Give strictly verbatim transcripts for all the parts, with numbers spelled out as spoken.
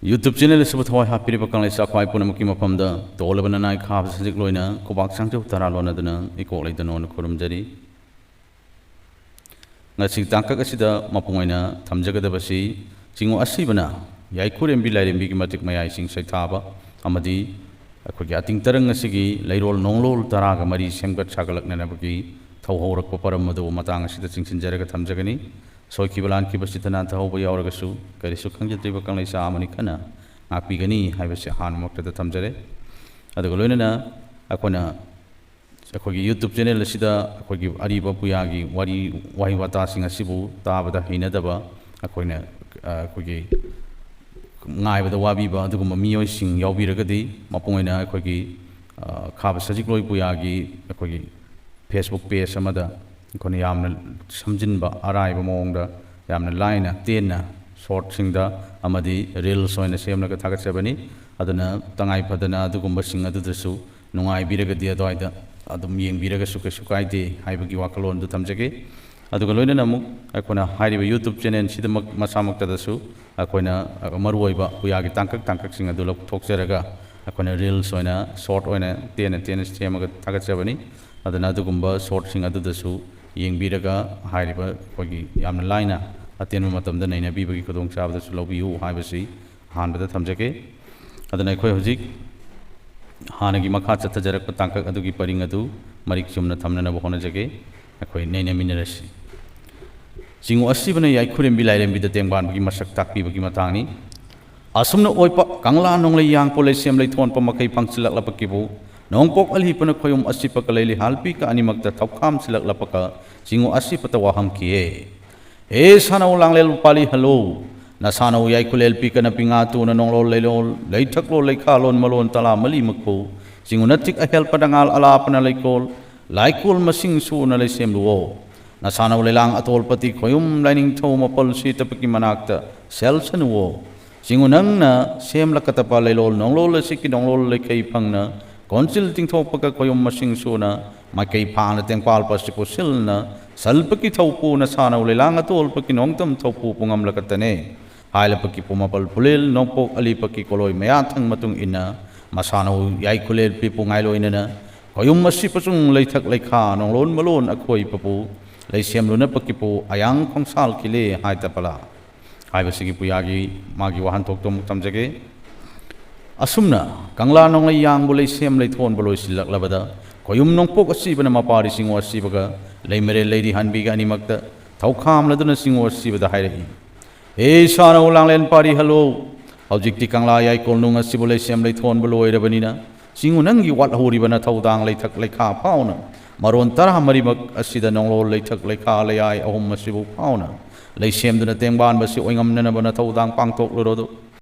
YouTube channel ꯑꯁꯤꯕꯨ ꯊꯋꯥꯏ ꯍꯥꯞꯄꯤꯔꯤꯕ ꯀꯪꯂꯩ ꯆꯥꯛꯈ꯭ꯋꯥꯏ ꯄꯨꯝꯅꯃꯛꯀꯤ ꯃꯐꯝꯗ ꯇꯣꯜꯂꯕ ꯅꯅꯥꯏ ꯈꯥꯕ ꯁꯖꯤꯛ ꯂꯣꯏꯅ ꯈꯨꯕꯥꯛ ꯆꯥꯡꯖꯧ ꯇꯔꯥ ꯂꯣꯟꯅꯗꯨꯅ ꯏꯀꯣꯛ ꯂꯩꯗꯅꯣꯅ ꯈꯨꯔꯨꯝꯖꯔꯤ꯫ ꯉꯁꯤ ꯇꯥꯡꯀꯛ ꯑꯁꯤꯗ ꯃꯄꯨꯡ ꯑꯣꯏꯅ ꯊꯝꯖꯒꯗꯕꯁꯤ ꯆꯤꯡꯉꯨ ꯑꯁꯤꯕꯅ ꯌꯥꯏꯈꯨꯔꯦꯝꯕꯤ ꯂꯥꯏꯔꯦꯝꯕꯤꯒꯤ ꯃꯇꯤꯛ ꯃꯌꯥꯏꯁꯤꯡ ꯁꯩꯊꯥꯕ ꯑꯃꯗꯤ ꯑꯩꯈꯣꯏꯒꯤ ꯑꯇꯤꯡ ꯇꯔꯪ ꯑꯁꯤꯒꯤ ꯂꯩꯔꯣꯜ ꯅꯣꯡꯂꯣꯜ ꯇꯔꯥꯒ ꯃꯔꯤ ꯁꯦꯝꯒꯠ ꯁꯥꯒꯠꯂꯛꯅꯅꯕꯒꯤ ꯊꯧꯍꯧꯔꯛꯄ ꯄꯔꯝ ꯑꯗꯨ ꯃꯇꯥꯡ ꯑꯁꯤꯗ ꯆꯤꯡꯁꯤꯟꯖꯔꯒ ꯊꯝꯖꯒꯅꯤ꯫ ꯁꯣꯏꯈꯤꯕ ꯂꯥꯟꯈꯤꯕ ꯆꯤꯠꯇ ꯅꯥꯟꯊꯍꯧꯕ ꯌꯥꯎꯔꯒꯁꯨ ꯀꯔꯤꯁꯨ ꯈꯪꯖꯗ꯭ꯔꯤꯕ ꯀꯪꯂꯩꯆꯥ ꯑꯃꯅꯤ ꯈꯟꯅ ꯉꯥꯛꯄꯤꯒꯅꯤ ꯍꯥꯏꯕꯁꯤ ꯑꯍꯥꯟꯕꯃꯛꯇꯗ ꯊꯝꯖꯔꯦ꯫ ꯑꯗꯨꯒ ꯂꯣꯏꯅꯅ ꯑꯩꯈꯣꯏꯅ ꯑꯩꯈꯣꯏꯒꯤ YouTube channel ꯑꯁꯤꯗ ꯑꯩꯈꯣꯏꯒꯤ ꯑꯔꯤꯕ ꯄꯨꯌꯥꯒꯤ ꯋꯥꯔꯤ ꯋꯥꯍꯩ ꯋꯥꯇꯥꯁꯤꯡ ꯑꯁꯤꯕꯨ ꯇꯥꯕꯗ ꯍꯩꯅꯗꯕ ꯑꯩꯈꯣꯏꯅ, ꯑ, ꯑꯩꯈꯣꯏꯒꯤ ꯉꯥꯏꯕꯗ ꯋꯥꯕꯤꯕ ꯑꯗꯨꯒꯨꯝꯕ ꯃꯤꯑꯣꯏꯁꯤꯡ ꯌꯥꯎꯕꯤꯔꯒꯗꯤ ꯃꯄꯨꯡ ꯑꯣꯏꯅ ꯑꯩꯈꯣꯏꯒꯤ, ꯑ, ꯈꯥꯕ ꯁꯖꯤꯛꯂꯣꯏ ꯄꯨꯌꯥꯒꯤ ꯑꯩꯈꯣꯏꯒꯤ Facebook page ꯑꯃꯗ ꯑꯩꯈꯣꯏꯅ ꯌꯥꯝꯅ ꯁꯝꯖꯤꯟꯕ ꯑꯔꯥꯏꯕ ꯃꯑꯣꯡꯗ ꯌꯥꯝꯅ ꯂꯥꯏꯅ ꯇꯦꯟꯅ shortꯁꯤꯡꯗ ꯑꯃꯗꯤ reels ꯑꯣꯏꯅ ꯁꯦꯝꯂꯒ ꯊꯥꯒꯠꯆꯕꯅꯤ꯫ ꯑꯗꯨꯅ ꯇꯉꯥꯏ ꯐꯗꯅ ꯑꯗꯨꯒꯨꯝꯕꯁꯤꯡ ꯑꯗꯨꯗꯁꯨ ꯅꯨꯡꯉꯥꯏꯕꯤꯔꯒꯗꯤ ꯑꯗꯨꯋꯥꯏꯗ ꯑꯗꯨꯝ ꯌꯦꯡꯕꯤꯔꯒꯁꯨ ꯀꯩꯁꯨ ꯀꯥꯏꯗꯦ ꯍꯥꯏꯕꯒꯤ ꯋꯥꯈꯜꯂꯣꯟꯗꯨ ꯊꯝꯖꯒꯦ꯫ ꯑꯗꯨꯒ ꯂꯣꯏꯅꯅ ꯑꯃꯨꯛ ꯑꯩꯈꯣꯏꯅ ꯍꯥꯏꯔꯤꯕ YouTube channelꯁꯤꯗꯃꯛ ꯃꯁꯥꯃꯛꯇꯗꯁꯨ ꯑꯩꯈꯣꯏꯅ ꯃꯔꯨꯑꯣꯏꯕ ꯄꯨꯌꯥꯒꯤ ꯇꯥꯡꯀꯛ ꯇꯥꯡꯀꯛꯁꯤꯡ ꯑꯗꯨ ꯂꯧꯊꯣꯛꯆꯔꯒ ꯑꯩꯈꯣꯏꯅ reels ꯑꯣꯏꯅ short ꯑꯣꯏꯅ ꯇꯦꯟꯅ ꯇꯦꯟꯅ ꯁꯦꯝꯃꯒ ꯊꯥꯒꯠꯆꯕꯅꯤ꯫ ꯑꯗꯨꯅ ꯑꯗꯨꯒꯨꯝꯕ shortꯁꯤꯡ ꯑꯗꯨꯗꯁꯨ ꯌꯦꯡꯕꯤꯔꯒ ꯍꯥꯏꯔꯤꯕ ꯑꯩꯈꯣꯏꯒꯤ ꯌꯥꯝꯅ ꯂꯥꯏꯅ ꯑꯇꯦꯟꯕ ꯃꯇꯝꯗ ꯅꯩꯅꯕꯤꯕꯒꯤ ꯈꯨꯗꯣꯡꯆꯥꯕꯗꯨꯁꯨ ꯂꯧꯕꯤꯌꯨ ꯍꯥꯏꯕꯁꯤ ꯑꯍꯥꯟꯕꯗ ꯊꯝꯖꯒꯦ꯫ ꯑꯗꯨꯅ ꯑꯩꯈꯣꯏ ꯍꯧꯖꯤꯛ ꯍꯥꯟꯅꯒꯤ ꯃꯈꯥ ꯆꯠꯊꯖꯔꯛꯄ ꯇꯥꯡꯀꯛ ꯑꯗꯨꯒꯤ ꯄꯔꯤꯡ ꯑꯗꯨ ꯃꯔꯤꯛ ꯆꯨꯝꯅ ꯊꯝꯅꯅꯕ ꯍꯣꯠꯅꯖꯒꯦ꯫ ꯑꯩꯈꯣꯏ ꯅꯩꯅꯃꯤꯟꯅꯔꯁꯤ꯫ ꯆꯤꯡꯉꯨ ꯑꯁꯤꯕꯅ ꯌꯥꯏꯈꯨꯔꯦꯝꯕꯤ ꯂꯥꯏꯔꯦꯝꯕꯤꯗ ꯇꯦꯡꯕꯥꯟꯕꯒꯤ ꯃꯁꯛ ꯇꯥꯛꯄꯤꯕꯒꯤ ꯃꯇꯥꯡꯅꯤ꯫ ꯑꯁꯨꯝꯅ ꯑꯣꯏꯄ ꯀꯪꯂꯥ ꯅꯣꯡꯂꯩ ꯌꯥꯡꯄꯣ ꯂꯩꯁꯦꯝ ꯂꯩꯊꯣꯟꯄ ꯃꯈꯩ ꯐꯪꯆꯤꯜꯂꯛꯂꯕꯀꯤꯕꯨ ꯅꯣꯡꯄꯣꯛ ꯑꯂꯤꯄꯅ ꯈꯣꯌꯨꯝ ꯑꯁꯤꯄꯀ ꯂꯩꯂꯤ ꯍꯥꯜꯄꯤꯀ ꯑꯅꯤꯃꯛꯇ ꯊꯧꯈꯥꯝ ꯁꯤꯜꯂꯛꯂꯕꯀ ꯆꯤꯡꯉꯨ ꯑꯁꯤꯄꯇ ꯋꯥꯍꯝꯈꯤꯌꯦ꯫ ꯍꯦ ꯁꯥꯅꯧ ꯂꯥꯡꯂꯦꯜ ꯄꯥꯂꯤ ꯍꯜꯂꯣ, ꯅꯁꯥꯅꯧ ꯌꯥꯏꯈꯨꯂꯦꯜ ꯄꯤꯀꯅ ꯄꯤꯉꯥ ꯇꯨꯅ ꯅꯣꯡꯂꯣꯜ ꯂꯩꯂꯣꯜ ꯂꯩꯊꯛꯂꯣꯜ ꯂꯩꯈꯥꯂꯣꯟ ꯃꯂꯣꯟ ꯇꯂꯥ ꯃꯂꯤ ꯃꯈꯨ ꯆꯤꯡꯉꯨ ꯅꯊꯤꯛ ꯑꯍꯦꯜ ꯄꯗꯉꯥꯜ ꯑꯂꯥꯄꯅ ꯂꯩꯀꯣꯜ ꯂꯥꯏꯀꯣꯜ ꯃꯁꯤꯡ ꯁꯨꯅ ꯂꯩꯁꯦꯝꯂꯨꯑꯣ꯫ ꯅꯁꯥꯅꯧ ꯂꯩꯂꯥꯡ ꯑꯇꯣꯜꯄꯇꯤ ꯈꯣꯌꯨꯝ ꯂꯥꯏꯅꯤꯡꯊꯧ ꯃꯄꯜ ꯁꯤꯇꯄꯀꯤ ꯃꯅꯥꯛꯇ ꯁꯦꯜꯁꯅꯨꯑꯣ꯫ ꯆꯤꯡꯉꯨ ꯅꯪꯅ ꯁꯦꯝꯂꯛꯀꯗꯕ ꯂꯩꯂꯣꯜ ꯅꯣꯡꯂꯣꯜ ꯑꯁꯤꯒꯤ ꯅꯣꯡꯂꯣꯜ ꯂꯩꯈꯩ ꯐꯪꯅ ꯀꯣꯟꯁꯤꯜ ꯇꯤꯡꯊꯣꯛꯄꯒ ꯈꯣꯌꯨꯝ ꯃꯁꯤꯡ ꯁꯨꯅ ꯃꯥꯏꯀꯩ ꯐꯥꯅ ꯇꯦꯡꯄꯥꯜ ꯄꯁꯤꯄꯨ ꯁꯤꯜꯅ ꯁꯜꯄꯀꯤ ꯊꯧꯄꯨ ꯅꯁꯥꯅꯧ ꯂꯩꯂꯥꯡ ꯑꯇꯣꯜꯄꯀꯤ ꯅꯣꯡꯇꯝ ꯊꯧꯄꯨ ꯄꯨꯡꯉꯝꯂꯀꯇꯅꯦ꯫ ꯍꯥꯏꯂꯄꯀꯤ ꯄꯨꯃꯄꯜ ꯄꯨꯂꯦꯜ ꯅꯣꯡꯄꯣꯛ ꯑꯂꯤꯄꯀꯤ ꯀꯣꯂꯣꯏ ꯃꯌꯥ ꯊꯪ ꯃꯇꯨꯡ ꯏꯟꯅ ꯃꯁꯥꯅꯧ ꯌꯥꯏꯈꯨꯂꯦꯜ ꯄꯤꯄꯨ ꯉꯥꯏꯂꯣꯏꯅꯅ ꯈꯣꯌꯨꯝ ꯑꯁꯤꯄꯆꯨꯡ ꯂꯩꯊꯛ ꯂꯩꯈꯥ ꯅꯣꯡꯂꯣꯟ ꯃꯂꯣꯟ ꯑꯈꯣꯏ ꯄꯄꯨ ꯂꯩꯁꯦꯝꯂꯨꯅ ꯄꯀꯤꯄꯨ ꯑꯌꯥꯡ ꯈꯣꯡꯁꯥꯜ ꯈꯤꯂꯦ ꯍꯥꯏꯇꯄꯂꯥ ꯍꯥꯏꯕꯁꯤꯒꯤ ꯄꯨꯌꯥꯒꯤ ꯃꯥꯒꯤ ꯋꯥꯍꯟꯊꯣꯛꯇꯣ ꯑꯃꯨꯛ ꯊꯝꯖꯒꯦ꯫ ꯑꯁꯨꯝꯅ ꯀꯪꯂꯥ ꯅꯣꯡꯂꯩ ꯌꯥꯡꯕꯨ ꯂꯩꯁꯦꯝ ꯂꯩꯊꯣꯟꯕ ꯂꯣꯏꯁꯤꯜꯂꯛꯂꯕꯗ ꯈꯣꯌꯨꯝ ꯅꯣꯡꯄꯣꯛ ꯑꯁꯤꯕꯅ ꯃꯄꯥꯔꯤ ꯆꯤꯡꯉꯨ ꯑꯁꯤꯕꯒ ꯂꯩꯃꯔꯦꯜ ꯂꯩꯔꯤ ꯍꯥꯟꯕꯤꯒ ꯑꯅꯤꯃꯛꯇ ꯊꯧꯈꯥꯝꯂꯗꯨꯅ ꯆꯤꯡꯉꯨ ꯑꯁꯤꯕꯗ ꯍꯥꯏꯔꯛꯏ, "ꯍꯦ ꯏꯁꯥꯅꯧ ꯂꯥꯡꯂꯦꯟ ꯄꯥꯔꯤ ꯍꯜꯂꯣ, ꯍꯧꯖꯤꯛꯇꯤ ꯀꯪꯂꯥ ꯌꯥꯏꯀꯣꯜ ꯅꯨꯡ ꯑꯁꯤꯕꯨ ꯂꯩꯁꯦꯝ ꯂꯩꯊꯣꯟꯕ ꯂꯣꯏꯔꯕꯅꯤꯅ ꯆꯤꯡꯉꯨ ꯅꯪꯒꯤ ꯋꯥꯠꯍꯧꯔꯤꯕ ꯅꯊꯧꯗꯥꯡ ꯂꯩꯊꯛ ꯂꯩꯈꯥ ꯐꯥꯎꯅ ꯃꯔꯣꯟ ꯇꯔꯥꯃꯔꯤꯃꯛ ꯑꯁꯤꯗ ꯅꯣꯡꯂꯣꯜ ꯂꯩꯊꯛ ꯂꯩꯈꯥ ꯂꯩꯌꯥꯏ ꯑꯍꯨꯝ ꯑꯁꯤꯕꯨ ꯐꯥꯎꯅ ꯂꯩꯁꯦꯝꯗꯨꯅ ꯇꯦꯡꯕꯥꯟꯕꯁꯤ ꯑꯣꯏꯉꯝꯅꯅꯕ ꯅꯊꯧꯗꯥꯡ ꯄꯥꯡꯊꯣꯛꯂꯨꯔꯣꯗꯨ꯫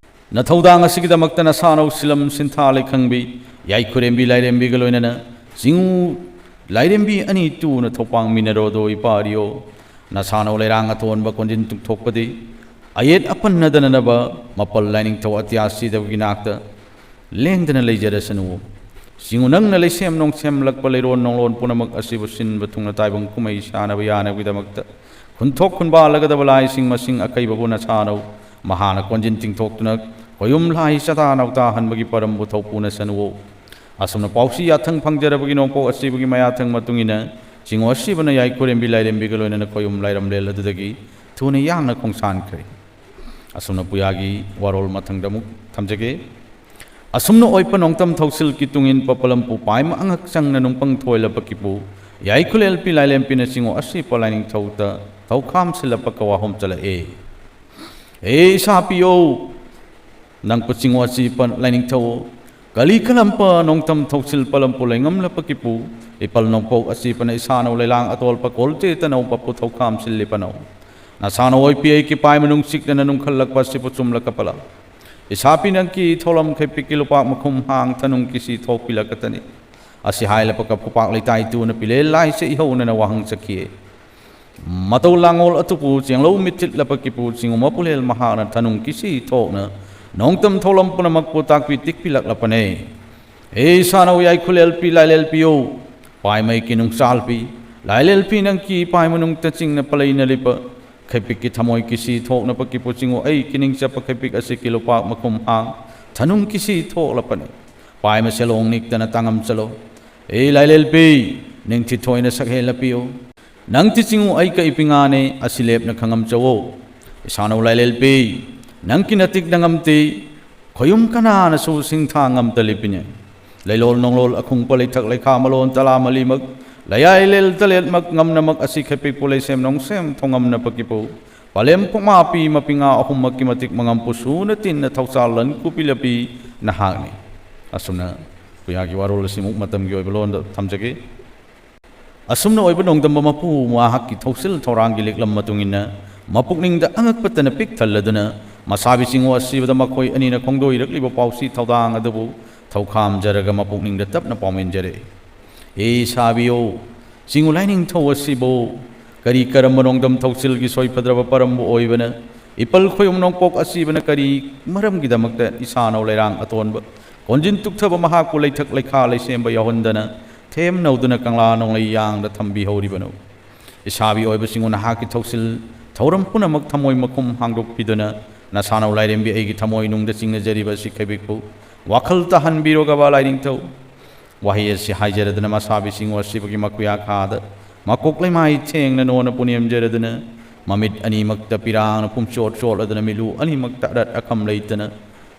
ꯅꯊꯧꯗꯥꯡ ꯑꯁꯤꯒꯤꯗꯃꯛꯇ ꯅꯁꯥꯅꯧ ꯁꯤꯂꯝ ꯁꯤꯟꯊꯥ ꯂꯩꯈꯪꯕꯤ ꯌꯥꯏꯈꯨꯔꯦꯝꯕꯤ ꯂꯥꯏꯔꯦꯝꯕꯤꯒ ꯂꯣꯏꯅꯅ ꯆꯤꯡꯉꯨ ꯂꯥꯏꯔꯦꯝꯕꯤ ꯑꯅꯤ ꯇꯨꯅ ꯊꯧꯄꯥꯡꯃꯤꯟꯅꯔꯣꯗꯣ ꯏꯄꯥꯔꯤꯌꯣ꯫ ꯅꯁꯥꯅꯧ ꯂꯩꯔꯥꯡ ꯑꯇꯣꯟꯕ ꯀꯣꯟꯖꯤꯟ ꯇꯨꯡꯊꯣꯛꯄꯗꯤ ꯑꯌꯦꯠ ꯑꯄꯟ ꯅꯗꯅꯅꯕ ꯃꯄꯜ ꯂꯥꯏꯅꯤꯡꯊꯧ ꯑꯇꯤꯌꯥ ꯁꯤꯗꯕꯒꯤ ꯅꯥꯛꯇ ꯂꯦꯡꯗꯅ ꯂꯩꯖꯔꯁꯅꯨ꯫ ꯆꯤꯡꯉꯨ ꯅꯪꯅ ꯂꯩꯁꯦꯝ ꯅꯣꯡꯁꯦꯝꯂꯛꯄ ꯂꯩꯔꯣꯟ ꯅꯣꯡꯂꯣꯟ ꯄꯨꯝꯅꯃꯛ ꯑꯁꯤꯕꯨ ꯁꯤꯟꯕ ꯊꯨꯡꯅ ꯇꯥꯏꯕꯪ ꯀꯨꯝꯍꯩ ꯁꯥꯟꯅꯕ ꯌꯥꯅꯕꯒꯤꯗꯃꯛꯇ ꯈꯨꯟꯊꯣꯛ ꯈꯨꯟꯕꯥꯜꯂꯒꯗꯕ ꯂꯥꯏꯁꯤꯡ ꯃꯁꯤꯡ ꯑꯀꯩꯕꯕꯨ ꯅꯁꯥꯅꯧ ꯃꯍꯥꯛꯅ ꯀꯣꯟꯖꯤꯟ ꯇꯤꯡꯊꯣꯛꯇꯨꯅ ꯈꯣꯌꯨꯝ ꯂꯥꯏ ꯆꯇꯥ ꯅꯧꯇꯥꯍꯟꯕꯒꯤ ꯄꯔꯝꯕꯨ ꯊꯧꯄꯨꯅꯁꯅꯨꯋꯣ꯫ ꯑꯁꯨꯝꯅ ꯄꯥꯎꯁꯤ ꯌꯥꯊꯪ ꯐꯪꯖꯔꯕꯒꯤ ꯅꯣꯡꯄꯣꯛ ꯑꯁꯤꯕꯒꯤ ꯃꯌꯥꯊꯪ ꯃꯇꯨꯡ ꯏꯟꯅ ꯆꯤꯡꯉꯨ ꯑꯁꯤꯕꯅ ꯌꯥꯏꯈꯨꯔꯦꯝꯕꯤ ꯂꯥꯏꯔꯦꯝꯕꯤꯒ ꯂꯣꯏꯅꯅ ꯈꯣꯌꯨꯝ ꯂꯥꯏꯔꯝꯂꯦꯜ ꯑꯗꯨꯗꯒꯤ ꯊꯨꯅ ꯌꯥꯡꯅ ꯈꯣꯡꯁꯥꯟꯈ꯭ꯔꯦ꯫ ꯑꯁꯨꯝꯅ ꯄꯨꯌꯥꯒꯤ ꯋꯥꯔꯣꯜ ꯃꯊꯪꯗ ꯑꯃꯨꯛ ꯊꯝꯖꯒꯦ꯫ ꯑꯁꯨꯝꯅ ꯑꯣꯏꯄ ꯅꯣꯡꯇꯝ ꯊꯧꯁꯤꯜꯒꯤ ꯇꯨꯡꯏꯟ ꯄꯄꯂꯝꯄꯨ ꯄꯥꯏꯃ ꯑꯉꯛ ꯆꯪꯅ ꯅꯨꯡꯄꯪ ꯊꯣꯏꯂꯄꯀꯤꯄꯨ ꯌꯥꯏꯈꯨꯂꯦꯜꯄꯤ ꯂꯥꯏꯂꯦꯝꯄꯤꯅ ꯆꯤꯡꯉꯨ ꯑꯁꯤꯄ ꯂꯥꯏꯅꯤꯡꯊꯧꯗ ꯊꯧꯈꯥꯝ ꯁꯤꯜꯂꯄꯀ ꯋꯥꯍꯣꯝ ꯆꯠꯂꯛꯑꯦ꯫ ꯍꯦ ꯏꯁꯥ ꯄꯤꯌꯣ, ꯅꯪ ꯄꯆꯤꯡ ꯋꯥꯆꯤ ꯄ ꯂꯥꯏꯅꯤꯡꯊꯧ, ꯀꯂꯤ ꯀꯂꯝꯄ ꯅꯣꯡꯊꯝ ꯊꯧꯁꯤꯜ ꯄꯂꯝꯄꯨ ꯂꯩꯉꯝꯂꯄ ꯀꯤꯄꯨ, ꯏꯄꯜ ꯅꯣꯡꯄꯣꯛ ꯑꯁꯤ ꯄꯅ ꯏꯁꯥꯅꯧ ꯂꯩꯂꯥꯡ ꯑꯇꯣꯜꯄ ꯀꯣꯜꯆꯦ ꯇꯅꯧ ꯄꯄꯨ ꯊꯧꯈꯥꯝ ꯁꯤꯜꯂꯤ ꯄꯅꯧ꯫ ꯅꯁꯥꯅ ꯑꯣꯏꯄꯤ ꯑꯩ ꯀꯤꯄꯥꯏ ꯃꯅꯨꯡ ꯆꯤꯛꯇꯅ ꯅꯨꯡꯈꯠꯂꯛꯄ ꯑꯁꯤꯕꯨ ꯆꯨꯝꯂꯛꯀ ꯄꯂ꯫ ꯏꯁꯥ ꯄꯤ ꯅꯪꯀꯤ ꯊꯧꯂꯝ ꯈꯩ ꯄꯤꯛꯀꯤ ꯂꯨꯄꯥꯛ ꯃꯈꯨꯝ ꯍꯥꯡ ꯊꯅꯨꯡ ꯀꯤꯁꯤ ꯊꯣꯛꯄꯤꯂꯛꯀꯇꯅꯤ꯫ ꯑꯁꯤ ꯍꯥꯏꯂꯄꯀ ꯐꯨꯄꯥꯛ ꯂꯩꯇꯥꯏ ꯇꯨꯅ ꯄꯤꯂꯦ ꯂꯥꯏꯁꯦ ꯏꯍꯧꯅꯅ ꯋꯥꯍꯪ ꯆꯠꯈꯤꯌꯦ꯫ ꯃꯇꯧ ꯂꯥꯡꯉꯣꯜ ꯑꯇꯨꯄꯨ ꯆꯦꯡꯂꯧ ꯃꯤꯠꯊꯤꯠꯂꯄ ꯀꯤꯄꯨ ꯆꯤꯡꯉꯨ ꯃꯄꯨꯂꯦꯜ ꯃꯍꯥꯛꯅ ꯊꯅꯨꯡ ꯀꯤꯁꯤ ꯊꯣꯛꯅ ꯅꯣꯡꯇꯝ ꯊꯧꯂꯝ ꯄꯨꯝꯅꯃꯛꯄꯨ ꯇꯥꯛꯄꯤ ꯇꯤꯛꯄꯤꯂꯛꯂꯄꯅꯦ꯫ ꯍꯦ ꯏꯁꯥꯅꯧ ꯌꯥꯏꯈꯨꯂꯦꯜ ꯄꯤ ꯂꯥꯏꯂꯦꯜ ꯄꯤꯌꯨ, ꯄꯥꯏꯃꯩ ꯀꯤ ꯅꯨꯡꯆꯥꯜ ꯄꯤ, ꯂꯥꯏꯂꯦꯜ ꯄꯤ ꯅꯪ ꯀꯤ ꯄꯥꯏ ꯃꯅꯨꯡ ꯇꯆꯤꯡꯅ ꯄꯂꯩꯅ ꯂꯤꯄ, ꯈꯩꯄꯤꯛꯀꯤ ꯊꯃꯣꯏ ꯀꯤꯁꯤ ꯊꯣꯛꯅꯕ ꯀꯤꯄꯨ ꯆꯤꯡꯉꯨ ꯑꯩ ꯀꯤꯅꯤꯡ ꯆꯞꯄ ꯈꯩꯄꯤꯛ ꯑꯁꯤ ꯀꯤꯂꯨꯄꯥꯛ ꯃꯈꯨꯝ ꯍꯥꯡ ꯊꯅꯨꯡ ꯀꯤꯁꯤ ꯊꯣꯛꯂꯄꯅꯤ꯫ ꯄꯥꯏ ꯃꯁꯦꯜ ꯑꯣꯡ ꯅꯤꯛꯇꯅ ꯇꯥꯡꯉꯝ ꯆꯠꯂꯣ꯫ ꯑꯦ ꯂꯥꯏꯂꯦꯜꯄꯤ, ꯅꯤꯡꯊꯤ ꯊꯣꯏꯅ ꯁꯛꯍꯦꯜꯂꯄꯤꯌꯨ꯫ ꯅꯪ ꯇꯤ ꯆꯤꯡꯉꯨ ꯑꯩ ꯀꯛꯏ ꯄꯤꯉꯥꯅꯦ ꯑꯁꯤ ꯂꯦꯞꯅ ꯈꯪꯉꯝ ꯆꯧꯋꯣ꯫ ꯏꯁꯥꯅꯧ ꯂꯥꯏꯂꯦꯜꯄꯤ, ꯅꯪ ꯀꯤ ꯅꯇꯤꯛ ꯅꯉꯝꯇꯤ ꯈꯣꯌꯨꯝ ꯀꯅꯥꯅꯁꯨ ꯁꯤꯡꯊꯥ ꯉꯝꯇ ꯂꯤꯄꯤꯅꯦ꯫ ꯂꯩꯂꯣꯜ ꯅꯣꯡꯂꯣꯜ ꯑꯈꯨꯡꯄ ꯂꯩꯊꯛ ꯂꯩꯈꯥ ꯃꯂꯣꯟ ꯇꯂꯥ ꯃꯂꯤꯃꯛ ꯂꯩꯌꯥꯏ ꯂꯦꯜ ꯇꯂꯦꯠꯃꯛ ꯉꯝꯅꯃꯛ ꯑꯁꯤ ꯈꯩꯄꯤꯛꯄꯨ ꯂꯩꯁꯦꯝ ꯅꯣꯡꯁꯦꯝ ꯊꯣꯡꯉꯝꯅ ꯄꯛꯀꯤꯄꯨ ꯄꯥꯂꯦꯝ ꯄꯨꯡꯃꯥꯄꯤ ꯃꯄꯤꯉꯥ ꯑꯍꯨꯝꯃꯛꯀꯤ ꯃꯇꯤꯛ ꯃꯉꯝ ꯄꯨꯁꯨꯅ ꯇꯤꯟꯅ ꯊꯧꯆꯥꯜ ꯂꯟ ꯀꯨꯄꯤ ꯂꯄꯤ ꯅꯍꯥꯛꯅꯤ꯫ ꯑꯁꯨꯝꯅ ꯈꯨꯌꯥꯒꯤ ꯋꯥꯔꯣꯜ ꯑꯁꯤꯃꯨꯛ ꯃꯇꯝꯒꯤ ꯑꯣꯏꯕ ꯂꯣꯟꯗ ꯊꯝꯖꯒꯦ꯫ ꯑꯁꯨꯝꯅ ꯑꯣꯏꯕ ꯅꯣꯡꯗꯝꯕ ꯃꯄꯨ ꯃꯍꯥꯛꯀꯤ ꯊꯧꯁꯤꯜ ꯊꯧꯔꯥꯡꯒꯤ ꯂꯤꯛꯂꯝ ꯃꯇꯨꯡ ꯏꯟꯅ ꯃꯄꯨꯛꯅꯤꯡꯗ ꯑꯉꯛꯄꯇꯅ ꯄꯤꯛ ꯊꯜꯂꯗꯨꯅ ꯃꯁꯥꯕꯤ ꯆꯤꯡꯉꯨ ꯑꯁꯤꯕꯗ ꯃꯈꯣꯏ ꯑꯅꯤꯅ ꯈꯣꯡꯗꯣꯏꯔꯛꯂꯤꯕ ꯄꯥꯎꯁꯤ ꯊꯧꯗꯥꯡ ꯑꯗꯨꯕꯨ ꯊꯧꯈꯥꯝꯖꯔꯒ ꯃꯄꯨꯛꯅꯤꯡꯗ ꯇꯞꯅ ꯄꯥꯎꯃꯤꯟꯖꯔꯛꯏ꯫ ꯍꯦ ꯁꯥꯕꯤꯌꯣ, ꯆꯤꯡꯉꯨ ꯂꯥꯏꯅꯤꯡꯊꯧ ꯑꯁꯤꯕꯨ ꯀꯔꯤ ꯀꯔꯝꯕ ꯅꯣꯡꯗꯝ ꯊꯧꯁꯤꯜꯒꯤ ꯁꯣꯏꯐꯗ꯭ꯔꯕ ꯄꯔꯝꯕꯨ ꯑꯣꯏꯕꯅ ꯏꯄꯜ ꯈꯣꯌꯨꯝ ꯅꯣꯡꯄꯣꯛ ꯑꯁꯤꯕꯅ ꯀꯔꯤ ꯃꯔꯝꯒꯤꯗꯃꯛꯇ ꯏꯁꯥꯅꯧ ꯂꯩꯔꯥꯡ ꯑꯇꯣꯟꯕ ꯀꯣꯟꯖꯤꯟ ꯇꯨꯛꯊꯕ ꯃꯍꯥꯛꯄꯨ ꯂꯩꯊꯛ ꯂꯩꯈꯥ ꯂꯩꯁꯦꯝꯕ ꯌꯥꯎꯍꯟꯗꯅ ꯊꯦꯝꯅꯧꯗꯨꯅ ꯀꯪꯂꯥ ꯅꯣꯡꯂꯩ ꯌꯥꯡꯗ ꯊꯝꯕꯤꯍꯧꯔꯤꯕꯅꯣ? ꯏꯁꯥꯕꯤ ꯑꯣꯏꯕꯁꯤꯡꯕꯨ ꯅꯍꯥꯛꯀꯤ ꯊꯧꯁꯤꯜ ꯊꯧꯔꯝ ꯄꯨꯝꯅꯃꯛ ꯊꯃꯣꯏ ꯃꯈꯨꯝ ꯍꯥꯡꯗꯣꯛꯄꯤꯗꯨꯅ ꯅꯁꯥꯅꯧ ꯂꯥꯏꯔꯦꯝꯕꯤ ꯑꯩꯒꯤ ꯊꯃꯣꯏ ꯅꯨꯡꯗ ꯆꯤꯡꯅꯖꯔꯤꯕ ꯑꯁꯤ ꯈꯩꯕꯤꯛꯄꯨ ꯋꯥꯈꯜ ꯇꯥꯍꯟꯕꯤꯔꯣꯒꯕ ꯂꯥꯏꯅꯤꯡꯊꯧ꯫ ꯋꯥꯍꯩ ꯑꯁꯤ ꯍꯥꯏꯖꯔꯗꯨꯅ ꯃꯁꯥꯕꯤꯁꯤꯡ ꯑꯁꯤꯕꯒꯤ ꯃꯈꯨꯌꯥ ꯈꯥꯗ ꯃꯀꯣꯛ ꯂꯩꯃꯥꯏ ꯊꯦꯡꯅ ꯅꯣꯟꯅ ꯄꯨꯅꯦꯝꯖꯔꯗꯨꯅ ꯃꯃꯤꯠ ꯑꯅꯤꯃꯛꯇ ꯄꯤꯔꯥꯡꯅ ꯄꯨꯝꯆꯣꯠ ꯆꯣꯠꯂꯗꯨꯅ ꯃꯤꯂꯨ ꯑꯅꯤꯃꯛꯇ ꯑꯔꯠ ꯑꯈꯝ ꯂꯩꯇꯅ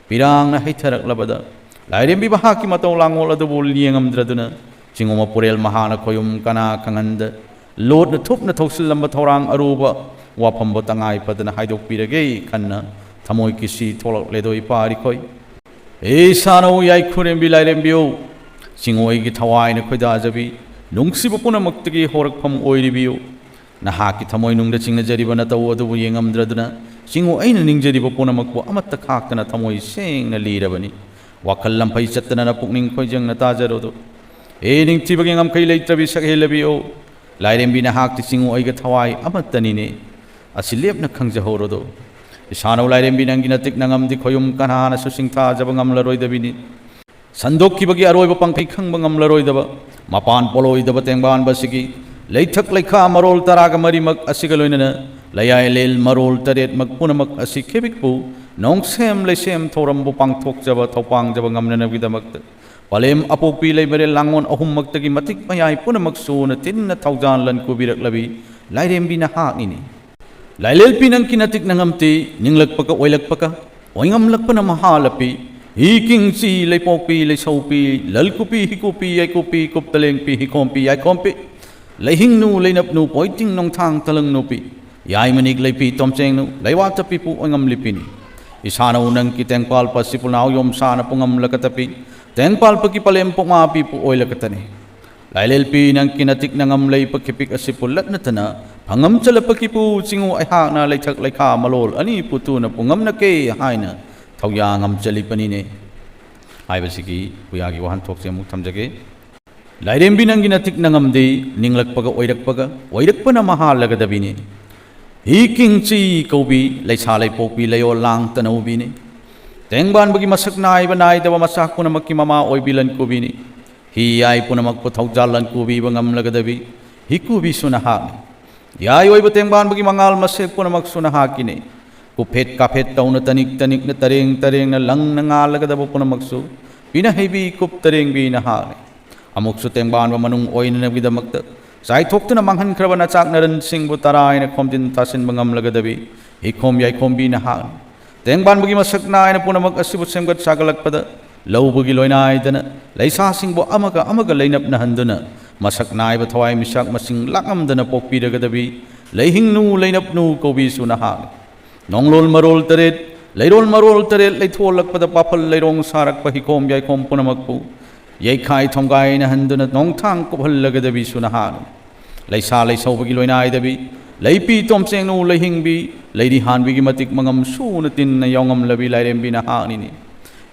ꯄꯤꯔꯥꯡꯅ ꯍꯩꯊꯔꯛꯂꯕꯗ ꯂꯥꯏꯔꯦꯝꯕꯤ ꯃꯍꯥꯛꯀꯤ ꯃꯇꯧ ꯂꯥꯡꯉꯣꯜ ꯑꯗꯨꯕꯨ ꯌꯦꯡꯉꯝꯗ꯭ꯔꯗꯨꯅ ꯆꯤꯡꯉꯨ ꯃꯄꯨꯔꯦꯜ ꯃꯍꯥꯛꯅ ꯈꯣꯌꯨꯝ ꯀꯅꯥ ꯈꯪꯍꯟꯗ ꯂꯣꯠꯅ ꯊꯨꯞꯅ ꯊꯧꯁꯤꯜꯂꯝꯕ ꯊꯧꯔꯥꯡ ꯑꯔꯨꯕ ꯋꯥꯐꯝꯕꯨ ꯇꯉꯥꯏ ꯐꯗꯅ ꯍꯥꯏꯗꯣꯛꯄꯤꯔꯒꯦ ꯈꯟꯅ ꯊꯃꯣꯏ ꯀꯤꯁꯤ ꯊꯣꯛꯂꯛꯂꯦꯗꯣ ꯏꯄꯥ ꯔꯤꯈꯣꯏ꯫ ꯏꯁꯥꯅꯧ ꯌꯥꯏꯈꯨꯔꯦꯝꯕꯤ ꯂꯥꯏꯔꯦꯝꯕꯤꯌꯨ, ꯆꯤꯡꯉꯣꯏꯒꯤ ꯊꯋꯥꯏꯅ ꯈꯣꯏꯗꯥꯖꯕꯤ ꯅꯨꯡꯁꯤꯕ ꯄꯨꯝꯅꯃꯛꯇꯒꯤ ꯍꯧꯔꯛꯐꯝ ꯑꯣꯏꯔꯤꯕꯤꯌꯨ꯫ ꯅꯍꯥꯛꯀꯤ ꯊꯃꯣꯏꯅꯨꯡꯗ ꯆꯤꯡꯅꯖꯔꯤꯕ ꯅꯇꯧ ꯑꯗꯨꯕꯨ ꯌꯦꯡꯉꯝꯗ꯭ꯔꯗꯨꯅ ꯆꯤꯡꯉꯨ ꯑꯩꯅ ꯅꯤꯡꯖꯔꯤꯕ ꯄꯨꯝꯅꯃꯛꯄꯨ ꯑꯃꯠꯇ ꯈꯥꯛꯇꯅ ꯊꯃꯣꯏ ꯁꯦꯡꯅ ꯂꯤꯔꯕꯅꯤ꯫ ꯋꯥꯈꯜ ꯂꯝꯐꯩ ꯆꯠꯇꯅ ꯄꯨꯛꯅꯤꯡ ꯈꯣꯏꯖꯪꯅ ꯇꯥꯖꯔꯨꯗꯨ꯫ ꯍꯦ ꯅꯤꯡꯊꯤꯕꯒꯤ ꯉꯝꯈꯩ ꯂꯩꯇ꯭ꯔꯕꯤ ꯁꯛꯍꯦꯜꯂꯕꯤꯌꯣ, ꯂꯥꯏꯔꯦꯝꯕꯤ ꯅꯍꯥꯛꯇꯤ ꯆꯤꯡꯉꯨ ꯑꯩꯒ ꯊꯋꯥꯏ ꯑꯃꯠꯇꯅꯤꯅꯦ꯫ ꯑꯁꯤ ꯂꯦꯞꯅ ꯈꯪꯖꯍꯧꯔꯨꯗꯨ꯫ ꯏꯁꯥꯅꯧ ꯂꯥꯏꯔꯦꯝꯕꯤ ꯅꯪꯒꯤ ꯅꯇꯤꯛ ꯅꯉꯝꯗꯤ ꯈꯣꯌꯨꯝ ꯀꯅꯥꯅꯁꯨ ꯁꯤꯡꯊꯥꯖꯕ ꯉꯝꯂꯔꯣꯏꯗꯕꯤꯅꯤ꯫ ꯁꯟꯗꯣꯛꯈꯤꯕꯒꯤ ꯑꯔꯣꯏꯕ ꯄꯪꯈꯩ ꯈꯪꯕ ꯉꯝꯂꯔꯣꯏꯗꯕ ꯃꯄꯥꯟ ꯄꯣꯂꯣꯏꯗꯕ ꯇꯦꯡꯕꯥꯟꯕꯁꯤꯒꯤ ꯂꯩꯊꯛ ꯂꯩꯈꯥ ꯃꯔꯣꯜ ꯇꯔꯥꯒ ꯃꯔꯤꯃꯛ ꯑꯁꯤꯒ ꯂꯣꯏꯅꯅ ꯂꯩꯌꯥꯏꯂꯦꯜ ꯃꯔꯣꯜ ꯇꯔꯦꯠꯃꯛ ꯄꯨꯝꯅꯃꯛ ꯑꯁꯤ ꯈꯦꯕꯤꯛꯄꯨ ꯅꯣꯡꯁꯦꯝ ꯂꯩꯁꯦꯝ ꯊꯧꯔꯝꯕꯨ ꯄꯥꯡꯊꯣꯛꯆꯕ ꯊꯧꯄꯥꯡꯖꯕ ꯉꯝꯅꯅꯕꯒꯤꯗꯃꯛꯇ ꯄꯂꯦꯝ ꯑꯄꯣꯛꯄꯤ ꯂꯩꯃꯔꯦꯜ ꯂꯥꯡꯉꯣꯟ ꯑꯍꯨꯝꯃꯛꯇꯒꯤ ꯃꯇꯤꯛ ꯃꯌꯥꯏ ꯄꯨꯝꯅꯃꯛ ꯁꯨꯅ ꯇꯤꯟꯅ ꯊꯧꯖꯥꯜ ꯂꯟ ꯀꯨꯕꯤꯔꯛꯂꯕꯤ ꯂꯥꯏꯔꯦꯝꯕꯤ ꯅꯍꯥꯛꯅꯤꯅꯦ꯫ ꯂꯥꯏꯂꯦꯜꯄꯤ ꯅꯪ ꯀꯤꯅ ꯇꯤꯛꯅ ꯉꯝꯇꯤ, ꯅꯤꯡꯂꯛꯄꯒ ꯑꯣꯏꯂꯛꯄꯒ, ꯑꯣꯏꯉꯝꯂꯛꯄꯅ ꯃꯍꯥꯂꯄꯤ, ꯍꯤ ꯀꯤꯡꯆꯤ ꯂꯩꯄꯣꯛꯄꯤ ꯂꯩꯁꯧꯄꯤ, ꯂꯜꯀꯨꯄꯤ ꯍꯤꯀꯨꯄꯤ ꯌꯥꯏꯀꯨꯄꯤ ꯀꯨꯞꯇꯂꯦꯡꯄꯤ ꯍꯤꯈꯣꯝꯄꯤ ꯌꯥꯏꯈꯣꯝꯄꯤ, ꯂꯩꯍꯤꯡꯅꯨ ꯂꯩꯅꯞꯅꯨ ꯄꯣꯏꯇꯤꯡ ꯅꯣꯡꯊꯥꯡ ꯇꯂꯪ ꯅꯨꯄꯤ, ꯌꯥꯏꯃꯅꯤꯛ ꯂꯩꯄꯤ ꯇꯣꯝꯆꯦꯡꯅꯨ ꯂꯩꯋꯥꯇꯄꯤꯄꯨ ꯑꯣꯏꯉꯝꯂꯤꯄꯤꯅꯤ꯫ ꯏꯁꯥꯅꯧ ꯅꯪ ꯀꯤꯇꯦꯡꯄꯥꯜ ꯄꯁꯤꯄꯨ ꯅꯥꯎ ꯌꯣꯝ ꯁꯥꯅ ꯄꯨꯡꯉꯝ ꯂꯀꯇꯄꯤ, ꯇꯦꯡꯄꯥꯜꯄꯒꯤ ꯄꯂꯦꯝ ꯄꯣꯛꯃꯥꯄꯤꯄꯨ ꯑꯣꯏꯂꯀꯇꯅꯤ꯫ ꯂꯥꯏꯂꯦꯜꯄꯤ ꯅꯪ ꯀꯤꯅ ꯇꯤꯛꯅ ꯉꯝ ꯂꯩ ꯄꯈꯤꯄꯤꯛ ꯑꯁꯤꯄꯨ ꯂꯠꯅꯇꯅ ꯐꯪꯉꯝ ꯆꯠꯂꯛꯄꯒꯤꯄꯨ ꯆꯤꯡꯉꯨ ꯑꯩꯍꯥꯛꯅ ꯂꯩꯊꯛ ꯂꯩꯈꯥ ꯃꯂꯣꯜ ꯑꯅꯤ ꯄꯨꯇꯨꯅ ꯄꯨꯡꯉꯝꯅꯀꯦ ꯍꯥꯏꯅ ꯊꯧꯌꯥ ꯉꯝꯆꯂꯤꯄꯅꯤꯅꯦ ꯍꯥꯏꯕꯁꯤꯒꯤ ꯄꯨꯌꯥꯒꯤ ꯋꯥꯍꯟꯊꯣꯛꯁꯦ ꯑꯃꯨꯛ ꯊꯝꯖꯒꯦ꯫ ꯂꯥꯏꯔꯦꯝꯕꯤ ꯅꯪꯒꯤ ꯅꯇꯤꯛ ꯅꯉꯝꯗꯤ ꯅꯤꯡꯂꯛꯄꯒ ꯑꯣꯏꯔꯛꯄꯒ ꯑꯣꯏꯔꯛꯄꯅ ꯃꯍꯥꯜꯂꯒꯗꯕꯤꯅꯤ꯫ ꯍꯤ ꯀꯤꯡꯆꯤ ꯀꯧꯕꯤ ꯂꯩꯁꯥ ꯂꯩꯄꯣꯛꯄꯤ ꯂꯩꯌꯣꯜ ꯂꯥꯡ ꯇꯅꯧꯕꯤꯅꯤ꯫ ꯇꯦꯡꯕꯥꯟꯕꯒꯤ ꯃꯁꯛ ꯅꯥꯏꯕ ꯅꯥꯏꯗꯕ ꯃꯆꯥꯛ ꯄꯨꯝꯅꯃꯛꯀꯤ ꯃꯃꯥ ꯑꯣꯏꯕꯤ ꯂꯟꯀꯨꯕꯤꯅꯤ꯫ ꯍꯤ ꯌꯥꯏ ꯄꯨꯝꯅꯃꯛꯄꯨ ꯊꯧꯖꯥꯜ ꯂꯟꯀꯨꯕꯤꯕ ꯉꯝꯂꯒꯗꯕꯤ ꯍꯤꯀꯨꯕꯤꯁꯨ ꯅꯍꯥꯛꯅꯤ꯫ ꯌꯥꯏ ꯑꯣꯏꯕ ꯇꯦꯡꯕꯥꯟꯕꯒꯤ ꯃꯉꯥꯜ ꯃꯁꯦꯛ ꯄꯨꯝꯅꯃꯛꯁꯨ ꯅꯍꯥꯛꯀꯤꯅꯤ꯫ ꯀꯨꯞꯐꯦꯠ ꯀꯥꯐꯦꯠ ꯇꯧꯅ ꯇꯅꯤꯛ ꯇꯅꯤꯛꯅ ꯇꯔꯦꯡ ꯇꯔꯦꯡꯅ ꯂꯪꯅ ꯉꯥꯜꯂꯒꯗꯕ ꯄꯨꯝꯅꯃꯛꯁꯨ ꯄꯤꯅꯍꯩꯕꯤ ꯀꯨꯞ ꯇꯔꯦꯡꯕꯤ ꯅꯍꯥꯛꯅꯤ꯫ ꯑꯃꯨꯛꯁꯨ ꯇꯦꯡꯕꯥꯟꯕ ꯃꯅꯨꯡ ꯑꯣꯏꯅꯅꯕꯒꯤꯗꯃꯛꯇ ꯆꯥꯏꯊꯣꯛꯇꯨꯅ ꯃꯥꯡꯍꯟꯈ꯭ꯔꯕ ꯅꯆꯥꯛ ꯅꯔꯟꯁꯤꯡꯕꯨ ꯇꯔꯥꯏꯅ ꯈꯣꯝꯖꯤꯟ ꯇꯥꯁꯤꯟꯕ ꯉꯝꯂꯒꯗꯕꯤ ꯍꯤꯈꯣꯝ ꯌꯥꯏꯈꯣꯝꯕꯤ ꯅꯍꯥꯛꯅꯤ꯫ ꯇꯦꯡꯕꯥꯟꯕꯒꯤ ꯃꯁꯛ ꯅꯥꯏꯅ ꯄꯨꯝꯅꯃꯛ ꯑꯁꯤꯕꯨ ꯁꯦꯝꯒꯠ ꯁꯥꯒꯠꯂꯛꯄꯗ ꯂꯧꯕꯒꯤ ꯂꯣꯏꯅꯥꯏꯗꯅ ꯂꯩꯁꯥꯁꯤꯡꯕꯨ ꯑꯃꯒ ꯑꯃꯒ ꯂꯩꯅꯞꯅꯍꯟꯗꯨꯅ ꯃꯁꯛ ꯅꯥꯏꯕ ꯊꯋꯥꯏ ꯃꯤꯁꯥꯛ ꯃꯁꯤꯡ ꯂꯥꯛꯉꯝꯗꯅ ꯄꯣꯛꯄꯤꯔꯒꯗꯕꯤ ꯂꯩꯍꯤꯡꯅꯨ ꯂꯩꯅꯞꯅꯨ ꯀꯧꯕꯤꯁꯨ ꯅꯍꯥꯛꯅꯤ꯫ ꯅꯣꯡꯂꯣꯜ ꯃꯔꯣꯜ ꯇꯔꯦꯠ, ꯂꯩꯔꯣꯜ ꯃꯔꯣꯜ ꯇꯔꯦꯠ ꯂꯩꯊꯣꯛꯂꯛꯄꯗ ꯄꯥꯐꯜ ꯂꯩꯔꯣꯡ ꯁꯥꯔꯛꯄ ꯍꯤꯈꯣꯝ ꯌꯥꯏꯈꯣꯝ ꯄꯨꯝꯅꯃꯛꯄꯨ ꯌꯩꯈꯥꯏ ꯊꯣꯡꯒꯥꯏꯅꯍꯟꯗꯨꯅ ꯅꯣꯡꯊꯥꯡ ꯀꯨꯞꯍꯜꯂꯒꯗꯕꯤꯁꯨ ꯅꯍꯥꯛꯅꯤ꯫ ꯂꯩꯁꯥ ꯂꯩꯁꯧꯕꯒꯤ ꯂꯣꯏꯅꯥꯏꯗꯕꯤ, ꯂꯩꯄꯤ ꯇꯣꯝꯆꯦꯡꯅꯨ ꯂꯩꯍꯤꯡꯕꯤ, ꯂꯩꯔꯤ ꯍꯥꯟꯕꯤꯒꯤ ꯃꯇꯤꯛ ꯃꯉꯝ ꯁꯨꯅ ꯇꯤꯟꯅ ꯌꯥꯎꯉꯝꯂꯕꯤ ꯂꯥꯏꯔꯦꯝꯕꯤ ꯅꯍꯥꯛꯅꯤꯅꯦ꯫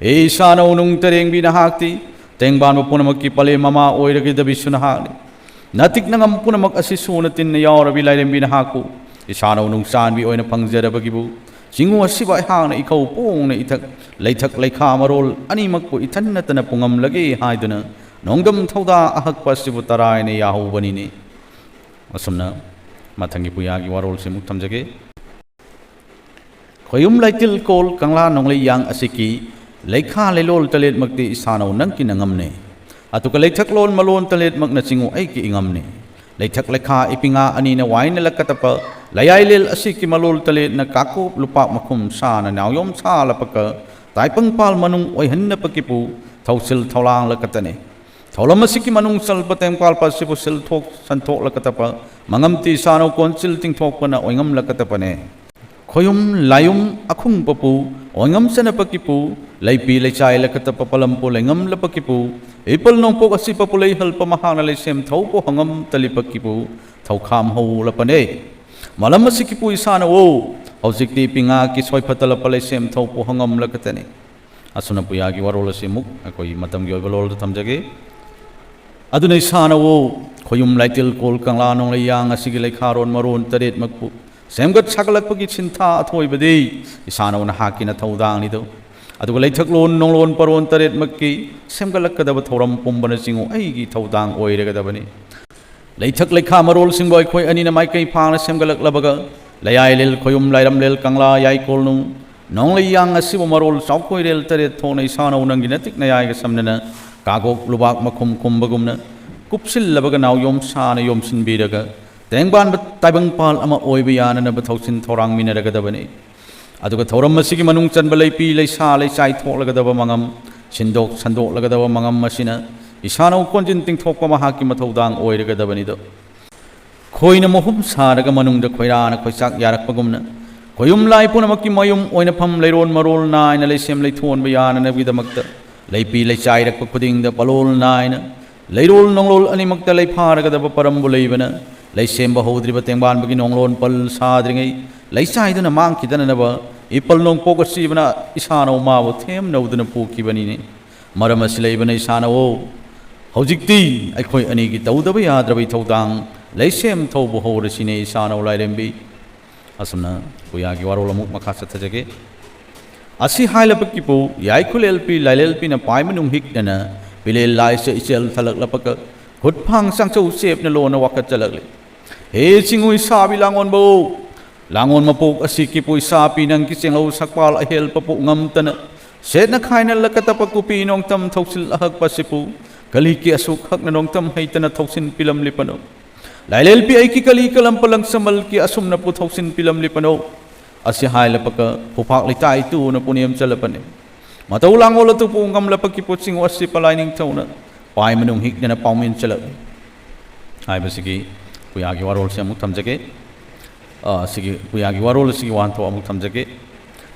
ꯍꯦ ꯏꯁꯥꯅꯧ ꯅꯨꯡ ꯇꯔꯦꯡꯕꯤ ꯅꯍꯥꯛꯇꯤ ꯇꯦꯡꯕꯥꯟꯕ ꯄꯨꯝꯅꯃꯛꯀꯤ ꯄꯂꯦꯝ ꯃꯃꯥ ꯑꯣꯏꯔꯒꯗꯕꯤꯁꯨ ꯅꯍꯥꯛꯅꯤ꯫ ꯅꯇꯤꯛ ꯅꯉꯝ ꯄꯨꯝꯅꯃꯛ ꯑꯁꯤ ꯁꯨꯅ ꯇꯤꯟꯅ ꯌꯥꯎꯔꯕꯤ ꯂꯥꯏꯔꯦꯝꯕꯤ ꯅꯍꯥꯛꯄꯨ ꯏꯁꯥꯅꯧ ꯅꯨꯡꯆꯥꯟꯕꯤ ꯑꯣꯏꯅ ꯐꯪꯖꯔꯕꯒꯤꯕꯨ ꯆꯤꯡꯉꯨ ꯑꯁꯤꯕ ꯑꯩꯍꯥꯛꯅ ꯏꯈꯧ ꯄꯣꯡꯅ ꯏꯊꯛ ꯂꯩꯊꯛ ꯂꯩꯈꯥ ꯃꯔꯣꯜ ꯑꯅꯤꯃꯛꯄꯨ ꯏꯊꯟ ꯅꯠꯇꯅ ꯄꯨꯡꯉꯝꯂꯒꯦ ꯍꯥꯏꯗꯨꯅ ꯅꯣꯡꯗꯝ ꯊꯧꯗꯥ ꯑꯍꯛꯄ ꯑꯁꯤꯕꯨ ꯇꯔꯥꯏꯅ ꯌꯥꯍꯧꯕꯅꯤꯅꯦ꯫ ꯑꯁꯨꯝꯅ ꯃꯊꯪꯒꯤ ꯄꯨꯌꯥꯒꯤ ꯋꯥꯔꯣꯜꯁꯤꯃꯨꯛ ꯊꯝꯖꯒꯦ꯫ ꯈꯣꯌꯨꯝ ꯂꯩꯇꯤꯜ ꯀꯣꯜ ꯀꯪꯂꯥ ꯅꯣꯡꯂꯩ ꯌꯥꯡ ꯑꯁꯤꯒꯤ ꯂꯩꯈꯥ ꯂꯩꯂꯣꯜ ꯇꯔꯦꯠꯃꯛꯇꯤ ꯏꯁꯥꯅꯧ ꯅꯪꯒꯤ ꯅꯉꯝꯅꯦ꯫ ꯑꯗꯨꯒ ꯂꯩꯊꯛꯂꯣꯟ ꯃꯂꯣꯟ ꯇꯔꯦꯠꯃꯛꯅ ꯆꯤꯡꯉꯨ ꯑꯩꯒꯤ ꯏꯉꯝꯅꯦ꯫ ꯂꯩꯊꯛ ꯂꯩꯈꯥ ꯏꯄꯤꯉꯥ ꯑꯅꯤꯅ ꯋꯥꯏꯅ ꯂꯛꯀꯗꯕ ꯂꯩꯌꯥꯏꯂꯦꯜ ꯑꯁꯤꯒꯤ ꯃꯂꯣꯜ ꯇꯔꯦꯠꯅ ꯀꯥꯀꯣꯞ ꯂꯨꯄꯥꯛ ꯃꯈꯨꯝ ꯁꯥꯅ ꯅꯥꯎꯌꯣꯝ ꯁꯥꯂꯄꯀ ꯇꯥꯏꯄꯪꯄꯥꯜ ꯃꯅꯨꯡ ꯑꯣꯏꯍꯟꯅꯕꯒꯤꯕꯨ ꯊꯧꯁꯤꯜ ꯊꯧꯂꯥꯡꯂꯛꯀꯗꯅꯤ꯫ ꯊꯧꯔꯝ ꯑꯁꯤꯒꯤ ꯃꯅꯨꯡ ꯆꯜꯄ ꯇꯦꯡꯄꯥꯜ ꯄꯥꯠꯁꯤꯕꯨ ꯁꯤꯜꯊꯣꯛ ꯁꯟꯊꯣꯛꯂꯛꯀꯗꯕ ꯃꯉꯝꯇꯤ ꯁꯥꯅꯧ ꯀꯣꯟꯁꯤꯜ ꯇꯤꯡꯊꯣꯛꯄꯅ ꯑꯣꯏꯉꯝꯂꯛꯀꯗꯕꯅꯦ꯫ ꯈꯣꯌꯨꯝ ꯂꯥꯌꯨꯝ ꯑꯈꯨꯡꯕꯄꯨ ꯑꯣꯏꯉꯝ ꯆꯅꯄꯀꯤꯄꯨ ꯂꯩꯄꯤ ꯂꯩꯆꯥꯏ ꯂꯛꯀꯗꯕ ꯄꯂꯝꯄꯨ ꯂꯩꯉꯝꯂꯄꯀꯤꯄꯨ ꯏꯄꯜ ꯅꯣꯡꯄꯣꯛ ꯑꯁꯤꯄ ꯄꯨꯂꯩ ꯍꯜꯄ ꯃꯍꯥꯛꯅ ꯂꯩꯁꯦꯝ ꯊꯧꯕ ꯍꯣꯉꯝ ꯇꯂꯤꯄꯀꯤꯄꯨ ꯊꯧꯈꯥꯝ ꯍꯧꯂꯄꯅꯦ꯫ ꯃꯂꯝ ꯑꯁꯤꯒꯤꯄꯨ ꯏꯁꯥꯅ ꯑꯣ ꯍꯧꯖꯤꯛꯇꯤ ꯄꯤꯉꯥꯛꯀꯤ ꯁꯣꯏꯐ ꯇꯂꯄ ꯂꯩꯁꯦꯝ ꯊꯧꯕ ꯍꯣꯉꯝꯂꯛꯀꯗꯅꯤ꯫ ꯑꯁꯨꯅ ꯄꯨꯌꯥꯒꯤ ꯋꯥꯔꯣꯜ ꯑꯁꯤ ꯑꯃꯨꯛ ꯑꯩꯈꯣꯏꯒꯤ ꯃꯇꯝꯒꯤ ꯑꯣꯏꯕ ꯂꯣꯜꯗ ꯊꯝꯖꯒꯦ꯫ ꯑꯗꯨꯅ ꯏꯁꯥꯅ ꯑꯣ ꯈꯣꯌꯨꯝ ꯂꯥꯏꯇꯦꯜ ꯀꯣꯜ ꯀꯪꯂꯥ ꯅꯣꯡꯂꯩ ꯌꯥꯡ ꯑꯁꯤꯒꯤ ꯂꯩꯈꯥꯔꯣꯟ ꯃꯔꯣꯟ ꯇꯔꯦꯠꯃꯛꯄꯨ ꯁꯦꯝꯒꯠ ꯁꯥꯒꯠꯂꯛꯄꯒꯤ ꯁꯤꯟꯊꯥ ꯑꯊꯣꯏꯕꯗꯤ ꯏꯁꯥꯅꯧ ꯅꯍꯥꯛꯀꯤꯅ ꯊꯧꯗꯥꯡꯅꯤꯗꯣ꯫ ꯑꯗꯨꯒ ꯂꯩꯊꯛꯂꯣꯟ ꯅꯣꯡꯂꯣꯟ ꯄꯔꯣꯟ ꯇꯔꯦꯠꯃꯛꯀꯤ ꯁꯦꯝꯒꯠꯂꯛꯀꯗꯕ ꯊꯧꯔꯝ ꯄꯨꯝꯕꯅꯆꯤꯡꯉꯨ ꯑꯩꯒꯤ ꯊꯧꯗꯥꯡ ꯑꯣꯏꯔꯒꯗꯕꯅꯤ꯫ ꯂꯩꯊꯛ ꯂꯩꯈꯥ ꯃꯔꯣꯜꯁꯤꯡꯕꯨ ꯑꯩꯈꯣꯏ ꯑꯅꯤꯅ ꯃꯥꯏꯀꯩ ꯐꯥꯅ ꯁꯦꯝꯒꯠꯂꯛꯂꯕꯒ ꯂꯩꯌꯥꯏꯂꯦꯜ ꯈꯣꯌꯨꯝ ꯂꯥꯏꯔꯝꯂꯦꯜ ꯀꯪꯂꯥ ꯌꯥꯏꯀꯣꯜꯅꯨꯡ ꯅꯣꯡꯂꯩ ꯌꯥꯡ ꯑꯁꯤꯕꯨ ꯃꯔꯣꯜ ꯆꯥꯎꯈꯣꯏꯔꯦꯜ ꯇꯔꯦꯠ ꯊꯣꯛꯅ ꯏꯁꯥꯅꯧ ꯅꯪꯒꯤ ꯅꯇꯤꯛ ꯅꯌꯥꯏꯒ ꯁꯝꯅꯅ ꯀꯥꯒꯣꯛ ꯂꯨꯕꯥꯛ ꯃꯈꯨꯝ ꯈꯨꯝꯕꯒꯨꯝꯅ ꯀꯨꯞꯁꯤꯜꯂꯕꯒ ꯅꯥꯎꯌꯣꯝ ꯁꯥꯅ ꯌꯣꯝꯁꯤꯟꯕꯤꯔꯒ ꯇꯦꯡꯕꯥꯟꯕ ꯇꯥꯏꯕꯪꯄꯥꯜ ꯑꯃ ꯑꯣꯏꯕ ꯌꯥꯅꯅꯕ ꯊꯧꯁꯤꯟ ꯊꯧꯔꯥꯡꯃꯤꯟꯅꯔꯒꯗꯕꯅꯤ꯫ ꯑꯗꯨꯒ ꯊꯧꯔꯝ ꯑꯁꯤꯒꯤ ꯃꯅꯨꯡ ꯆꯟꯕ ꯂꯩꯄꯤ ꯂꯩꯁꯥ ꯂꯩꯆꯥꯏ ꯊꯣꯛꯂꯒꯗꯕ ꯃꯉꯝ, ꯁꯤꯟꯗꯣꯛ ꯁꯟꯗꯣꯛꯂꯒꯗꯕ ꯃꯉꯝ ꯑꯁꯤꯅ ꯏꯁꯥꯅꯧ ꯀꯣꯟꯖꯤꯟ ꯇꯤꯡꯊꯣꯛꯄ ꯃꯍꯥꯛꯀꯤ ꯃꯊꯧꯗꯥꯡ ꯑꯣꯏꯔꯒꯗꯕꯅꯤꯗꯣ꯫ ꯈꯣꯏꯅ ꯃꯍꯨꯝ ꯁꯥꯔꯒ ꯃꯅꯨꯡꯗ ꯈꯣꯏꯔꯥꯅ ꯈꯣꯏꯆꯥꯛ ꯌꯥꯔꯛꯄꯒꯨꯝꯅ ꯈꯣꯌꯨꯝ ꯂꯥꯏ ꯄꯨꯝꯅꯃꯛꯀꯤ ꯃꯌꯨꯝ ꯑꯣꯏꯅꯐꯝ ꯂꯩꯔꯣꯟ ꯃꯔꯣꯜ ꯅꯥꯏꯅ ꯂꯩꯁꯦꯝ ꯂꯩꯊꯣꯟꯕ ꯌꯥꯅꯅꯕꯒꯤꯗꯃꯛꯇ ꯂꯩꯄꯤ ꯂꯩꯆꯥꯏꯔꯛꯄ ꯈꯨꯗꯤꯡꯗ ꯄꯂꯣꯜ ꯅꯥꯏꯅ ꯂꯩꯔꯣꯜ ꯅꯣꯡꯂꯣꯜ ꯑꯅꯤꯃꯛꯇ ꯂꯩꯐꯥꯔꯒꯗꯕ ꯄꯔꯝꯕꯨ ꯂꯩꯕꯅ ꯂꯩꯁꯦꯝꯕ ꯍꯧꯗ꯭ꯔꯤꯕ ꯇꯦꯡꯕꯥꯟꯕꯒꯤ ꯅꯣꯡꯂꯣꯟ ꯄꯜ ꯁꯥꯗ꯭ꯔꯤꯉꯩ ꯂꯩꯆꯥꯏꯗꯨꯅ ꯃꯥꯡꯈꯤꯗꯅꯅꯕ ꯏꯄꯜ ꯅꯣꯡꯄꯣꯛ ꯑꯁꯤꯕꯅ ꯏꯁꯥꯅꯧ ꯃꯥꯕꯨ ꯊꯦꯝꯅꯧꯗꯨꯅ ꯄꯨꯈꯤꯕꯅꯤꯅꯦ꯫ ꯃꯔꯝ ꯑꯁꯤ ꯂꯩꯕꯅ ꯏꯁꯥꯅꯧ ꯍꯧꯖꯤꯛꯇꯤ ꯑꯩꯈꯣꯏ ꯑꯅꯤꯒꯤ ꯇꯧꯗꯕ ꯌꯥꯗ꯭ꯔꯕ ꯏꯊꯧꯗꯥꯡ ꯂꯩꯁꯦꯝ ꯊꯧꯕ ꯍꯧꯔꯁꯤꯅꯦ ꯏꯁꯥꯅꯧ ꯂꯥꯏꯔꯦꯝꯕꯤ꯫ ꯑꯁꯨꯝꯅ ꯄꯨꯌꯥꯒꯤ ꯋꯥꯔꯣꯜ ꯑꯃꯨꯛ ꯃꯈꯥ ꯆꯠꯊꯖꯒꯦ꯫ ꯑꯁꯤ ꯍꯥꯏꯂꯕꯀꯤꯄꯨ ꯌꯥꯏꯈꯨꯂꯦꯜꯄꯤ ꯂꯥꯏꯂꯦꯜꯄꯤꯅ ꯄꯥꯏ ꯃꯅꯨꯡ ꯍꯤꯛꯅꯅ ꯄꯤꯂꯦꯜ ꯂꯥꯏꯁ ꯏꯆꯦꯜ ꯊꯂꯛꯂꯕꯒ ꯈꯨꯠꯐꯥꯡ ꯆꯪꯆꯧ ꯆꯦꯞꯅ ꯂꯣꯟꯅ ꯋꯥꯀꯠꯆꯂꯛꯂꯤ꯫ ꯍꯦ ꯆꯤꯡꯍꯨꯏ ꯁꯥꯕꯤ ꯂꯥꯡꯑꯣꯟꯕꯧ, ꯂꯥꯡꯑꯣꯟ ꯃꯄꯣꯛ ꯑꯁꯤ ꯀꯤꯄꯨ ꯏꯁꯥꯄꯤ ꯅꯪꯒꯤ ꯆꯦꯡꯂꯧ ꯁꯛꯄꯥꯜ ꯑꯍꯦꯜ ꯄꯄꯣꯛ ꯉꯝꯇꯅ, ꯁꯦꯠꯅ ꯈꯥꯏꯅ ꯂꯛꯀꯇꯄ ꯀꯨꯄꯤ ꯅꯣꯡꯇꯝ ꯊꯧꯁꯤꯜ ꯑꯍꯛꯄꯁꯤꯄꯨ, ꯀꯂꯤꯀꯤ ꯑꯁꯨꯛ ꯍꯛꯅ ꯅꯣꯡꯇꯝ ꯍꯩꯇꯅ ꯊꯧꯁꯤꯟ ꯄꯤꯂꯝꯂꯤꯄꯅꯣ? ꯂꯥꯏꯂꯦꯜꯄꯤ ꯑꯩꯒꯤ ꯀꯂꯤ ꯀꯂꯝꯄ ꯂꯪꯁꯃꯜꯀꯤ ꯑꯁꯨꯝꯅꯄꯨ ꯊꯧꯁꯤꯟ ꯄꯤꯂꯝꯂꯤꯄꯅꯣ? ꯑꯁꯤ ꯍꯥꯏꯂꯄꯀ ꯐꯨꯐꯥꯛ ꯂꯤꯇꯥꯏ ꯇꯨꯅ ꯄꯨꯅꯦꯝ ꯆꯂꯄꯅꯦ꯫ ꯃꯇꯧ ꯂꯥꯡꯑꯣꯜ ꯑꯇꯨꯄꯨ ꯉꯝꯂꯄꯀꯤ ꯄꯣꯠꯁꯤꯡ ꯑꯁꯤ ꯄꯂꯥꯏ ꯅꯤꯡꯊꯧꯅ ꯄꯥꯏ ꯃꯅꯨꯡ ꯍꯤꯛꯅꯅ ꯄꯥꯎꯃꯤꯟ ꯆꯂꯛꯏ꯫ ꯍꯥꯏꯕꯁꯤꯒꯤ ꯄꯨꯌꯥꯒꯤ ꯋꯥꯔꯣꯜꯁꯦ ꯑꯃꯨꯛ ꯊꯝꯖꯒꯦ꯫ ꯑ, ꯁꯤꯒꯤ ꯄꯨꯌꯥꯒꯤ ꯋꯥꯔꯣꯜ ꯑꯁꯤꯒꯤ ꯋꯥꯍꯟꯊꯣꯛ ꯑꯃꯨꯛ ꯊꯝꯖꯒꯦ꯫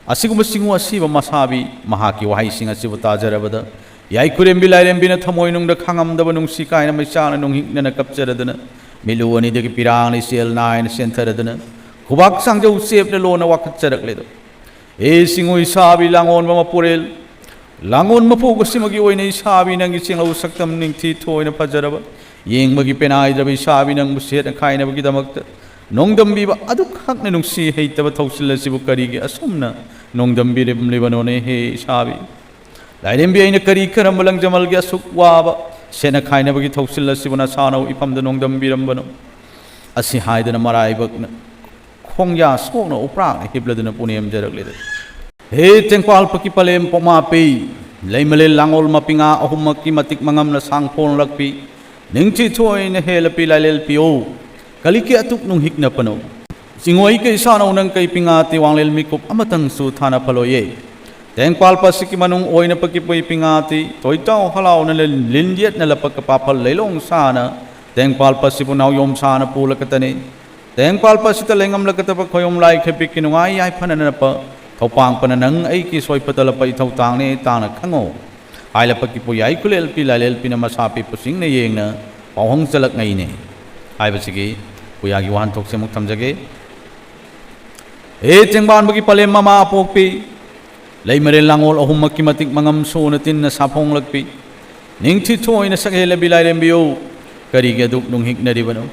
ꯑꯁꯤꯒꯨꯝꯕ ꯆꯤꯡꯉꯨ ꯑꯁꯤꯕ ꯃꯁꯥꯕꯤ ꯃꯍꯥꯛꯀꯤ ꯋꯥꯍꯩꯁꯤꯡ ꯑꯁꯤꯕꯨ ꯇꯥꯖꯔꯕꯗ, ꯌꯥꯏꯈꯨꯔꯦꯝꯕꯤ ꯂꯥꯏꯔꯦꯝꯕꯤꯅ ꯊꯃꯣꯏꯅꯨꯡꯗ ꯈꯥꯡꯉꯝꯗꯕ ꯅꯨꯡꯁꯤ ꯀꯥꯏꯅ ꯃꯩꯆꯥꯛꯅ ꯅꯨꯡꯍꯤꯛꯅꯅ ꯀꯞꯆꯔꯗꯅ, ꯃꯤꯠꯂꯨ ꯑꯅꯤꯗꯒꯤ ꯄꯤꯔꯥꯡꯅ ꯏꯆꯦꯜ ꯅꯥꯏꯅ ꯆꯦꯟꯊꯔꯗꯅ, ꯈꯨꯕꯥꯛ ꯁꯥꯡꯖꯧ ꯆꯦꯞꯅ ꯂꯣꯟꯅ ꯋꯥꯀꯠꯆꯔꯛꯂꯦꯗꯣ꯫ ꯍꯦ ꯆꯤꯡꯉꯨ ꯏꯁꯥꯕꯤ ꯂꯥꯡꯑꯣꯟꯕ ꯃꯄꯨꯔꯦꯜ, ꯂꯥꯡꯑꯣꯟ ꯃꯄꯣꯛ ꯑꯁꯤꯃꯒꯤ ꯑꯣꯏꯅ ꯏꯁꯥꯕꯤ ꯅꯪꯒꯤ ꯆꯦꯡꯂꯧ ꯁꯛꯇꯝ ꯅꯤꯡꯊꯤ ꯊꯣꯏꯅ ꯐꯖꯔꯕ, ꯌꯦꯡꯕꯒꯤ ꯄꯦꯅꯥꯏꯗ꯭ꯔꯕ ꯏꯁꯥꯕꯤ ꯅꯪꯕꯨ ꯁꯦꯠꯅ ꯈꯥꯏꯅꯕꯒꯤꯗꯃꯛꯇ ꯅꯣꯡꯗꯝꯕꯤꯕ ꯑꯗꯨꯈꯛꯅ ꯅꯨꯡꯁꯤ ꯍꯩꯇꯕ ꯊꯧꯁꯤꯜ ꯑꯁꯤꯕꯨ ꯀꯔꯤꯒꯤ ꯑꯁꯨꯝꯅ ꯅꯣꯡꯗꯝꯕꯤꯔꯝꯂꯤꯕꯅꯣꯅꯦ ꯍꯦ ꯏꯁꯥꯕꯤ? ꯂꯥꯏꯔꯦꯝꯕꯤ ꯑꯩꯅ ꯀꯔꯤ ꯀꯔꯝꯕ ꯂꯪꯖꯃꯜꯒꯤ ꯑꯁꯨꯛ ꯋꯥꯕ ꯁꯦꯠꯅ ꯈꯥꯏꯅꯕꯒꯤ ꯊꯧꯁꯤꯜ ꯑꯁꯤꯕꯨ ꯅꯁꯥꯅꯧ ꯏꯐꯝꯗ ꯅꯣꯡꯗꯝꯕꯤꯔꯝꯕꯅꯣ? ꯑꯁꯤ ꯍꯥꯏꯗꯨꯅ ꯃꯔꯥꯏꯕꯛꯅ ꯈꯣꯡꯌꯥ ꯁꯣꯛꯅ ꯎꯄ꯭ꯔꯥꯛꯅ ꯍꯤꯞꯂꯗꯨꯅ ꯄꯨꯅꯦꯝꯖꯔꯛꯂꯦꯗꯣ꯫ ꯍꯦ ꯇꯦꯡꯄꯥꯜꯄꯀꯤ ꯄꯂꯦꯝ ꯄꯣꯛꯃꯥꯄꯤ, ꯂꯩꯃꯂꯦꯜ ꯂꯥꯡꯑꯣꯜ ꯃꯄꯤꯉꯥ ꯑꯍꯨꯝꯃꯛꯀꯤ ꯃꯇꯤꯛ ꯃꯉꯝꯅ ꯁꯥꯡ ꯐꯣꯡꯂꯛꯄꯤ, ꯅꯤꯡꯊꯤ ꯊꯣꯏꯅ ꯍꯦꯜꯂꯄꯤ ꯂꯥꯏꯂꯦꯜꯄꯤꯌꯣ, ꯀꯂꯤꯀꯤ ꯑꯇꯨꯛ ꯅꯨꯡꯍꯤꯛꯅꯄꯅꯣ? ꯆꯤꯡꯉꯣꯏ ꯀꯩ ꯁꯥꯅꯧ ꯅꯪ ꯀꯩ ꯄꯤꯉꯥꯇꯤ ꯋꯥꯡꯂꯦꯟ ꯃꯤꯀꯨꯞ ꯑꯃꯇꯪꯁꯨ ꯊꯥꯅ ꯐꯂꯣꯏꯌꯦ꯫ ꯇꯦꯡꯄꯥꯜ ꯄꯁꯤꯀꯤ ꯃꯅꯨꯡ ꯑꯣꯏꯅ ꯄꯀꯤꯄꯣꯏ ꯄꯤꯉꯥꯇꯤ ꯇꯣꯏꯇꯥꯎ ꯍꯂꯥꯎꯅ ꯂꯤꯟ-, ꯂꯤꯟ ꯌꯦꯠꯅ ꯂꯄꯛꯀ ꯄꯥꯐꯜ ꯂꯩꯂꯣꯡ ꯁꯥꯅ ꯇꯦꯡꯄꯥꯜ ꯄꯁꯤꯕꯨ ꯅꯥꯎꯌꯣꯝ ꯁꯥꯅ ꯄꯨꯂꯀꯇꯅꯤ꯫ ꯇꯦꯡꯄꯥꯜ ꯄꯁꯤꯇ ꯂꯩꯉꯝꯂꯀꯇꯕ ꯈꯣꯌꯣꯝ ꯂꯥꯏ ꯈꯦꯄꯤꯛꯀꯤ ꯅꯨꯡꯉꯥꯏ ꯌꯥꯏꯐꯅꯅꯄ ꯊꯧꯄꯥꯡꯄꯅ ꯅꯪ ꯑꯩꯒꯤ ꯁꯣꯏꯄꯇ ꯂꯄ ꯏꯊꯧ ꯇꯥꯡꯅꯦ ꯇꯥꯡꯅ ꯈꯪꯉꯣ꯫ ꯍꯥꯏꯂꯄꯀꯤ ꯄꯨꯌꯥꯏ ꯈꯨꯂꯦꯜꯄꯤ ꯂꯥꯏꯂꯦꯜꯄꯤꯅ ꯃꯁꯥ ꯄꯤꯛꯄꯁꯤꯡꯅ ꯌꯦꯡꯅ ꯄꯥꯎꯍꯣꯡ ꯆꯂꯛꯅꯩꯅꯦ ꯍꯥꯏꯕꯁꯤꯒꯤ ꯄꯨꯌꯥꯒꯤ ꯋꯥꯍꯟꯊꯣꯛꯁꯦ ꯑꯃꯨꯛ ꯊꯝꯖꯒꯦ꯫ ꯍꯦ ꯆꯦꯡꯕꯥꯟꯕꯒꯤ ꯄꯂꯦꯝ ꯃꯃꯥ ꯑꯄꯣꯛꯄꯤ, ꯂꯩꯃꯔꯦꯜ ꯂꯥꯡꯑꯣꯜ ꯑꯍꯨꯝꯃꯛꯀꯤ ꯃꯇꯤꯛ ꯃꯉꯝ ꯁꯨꯅ ꯇꯤꯟꯅ ꯁꯥꯐꯣꯡꯂꯛꯄꯤ, ꯅꯤꯡꯊꯤ ꯊꯣꯏꯅ ꯁꯛꯍꯦꯜꯂꯕꯤ ꯂꯥꯏꯔꯦꯝꯕꯤꯌꯨ, ꯀꯔꯤꯒꯤ ꯑꯗꯨꯛ ꯅꯨꯡꯍꯤꯛꯅꯔꯤꯕꯅꯣ?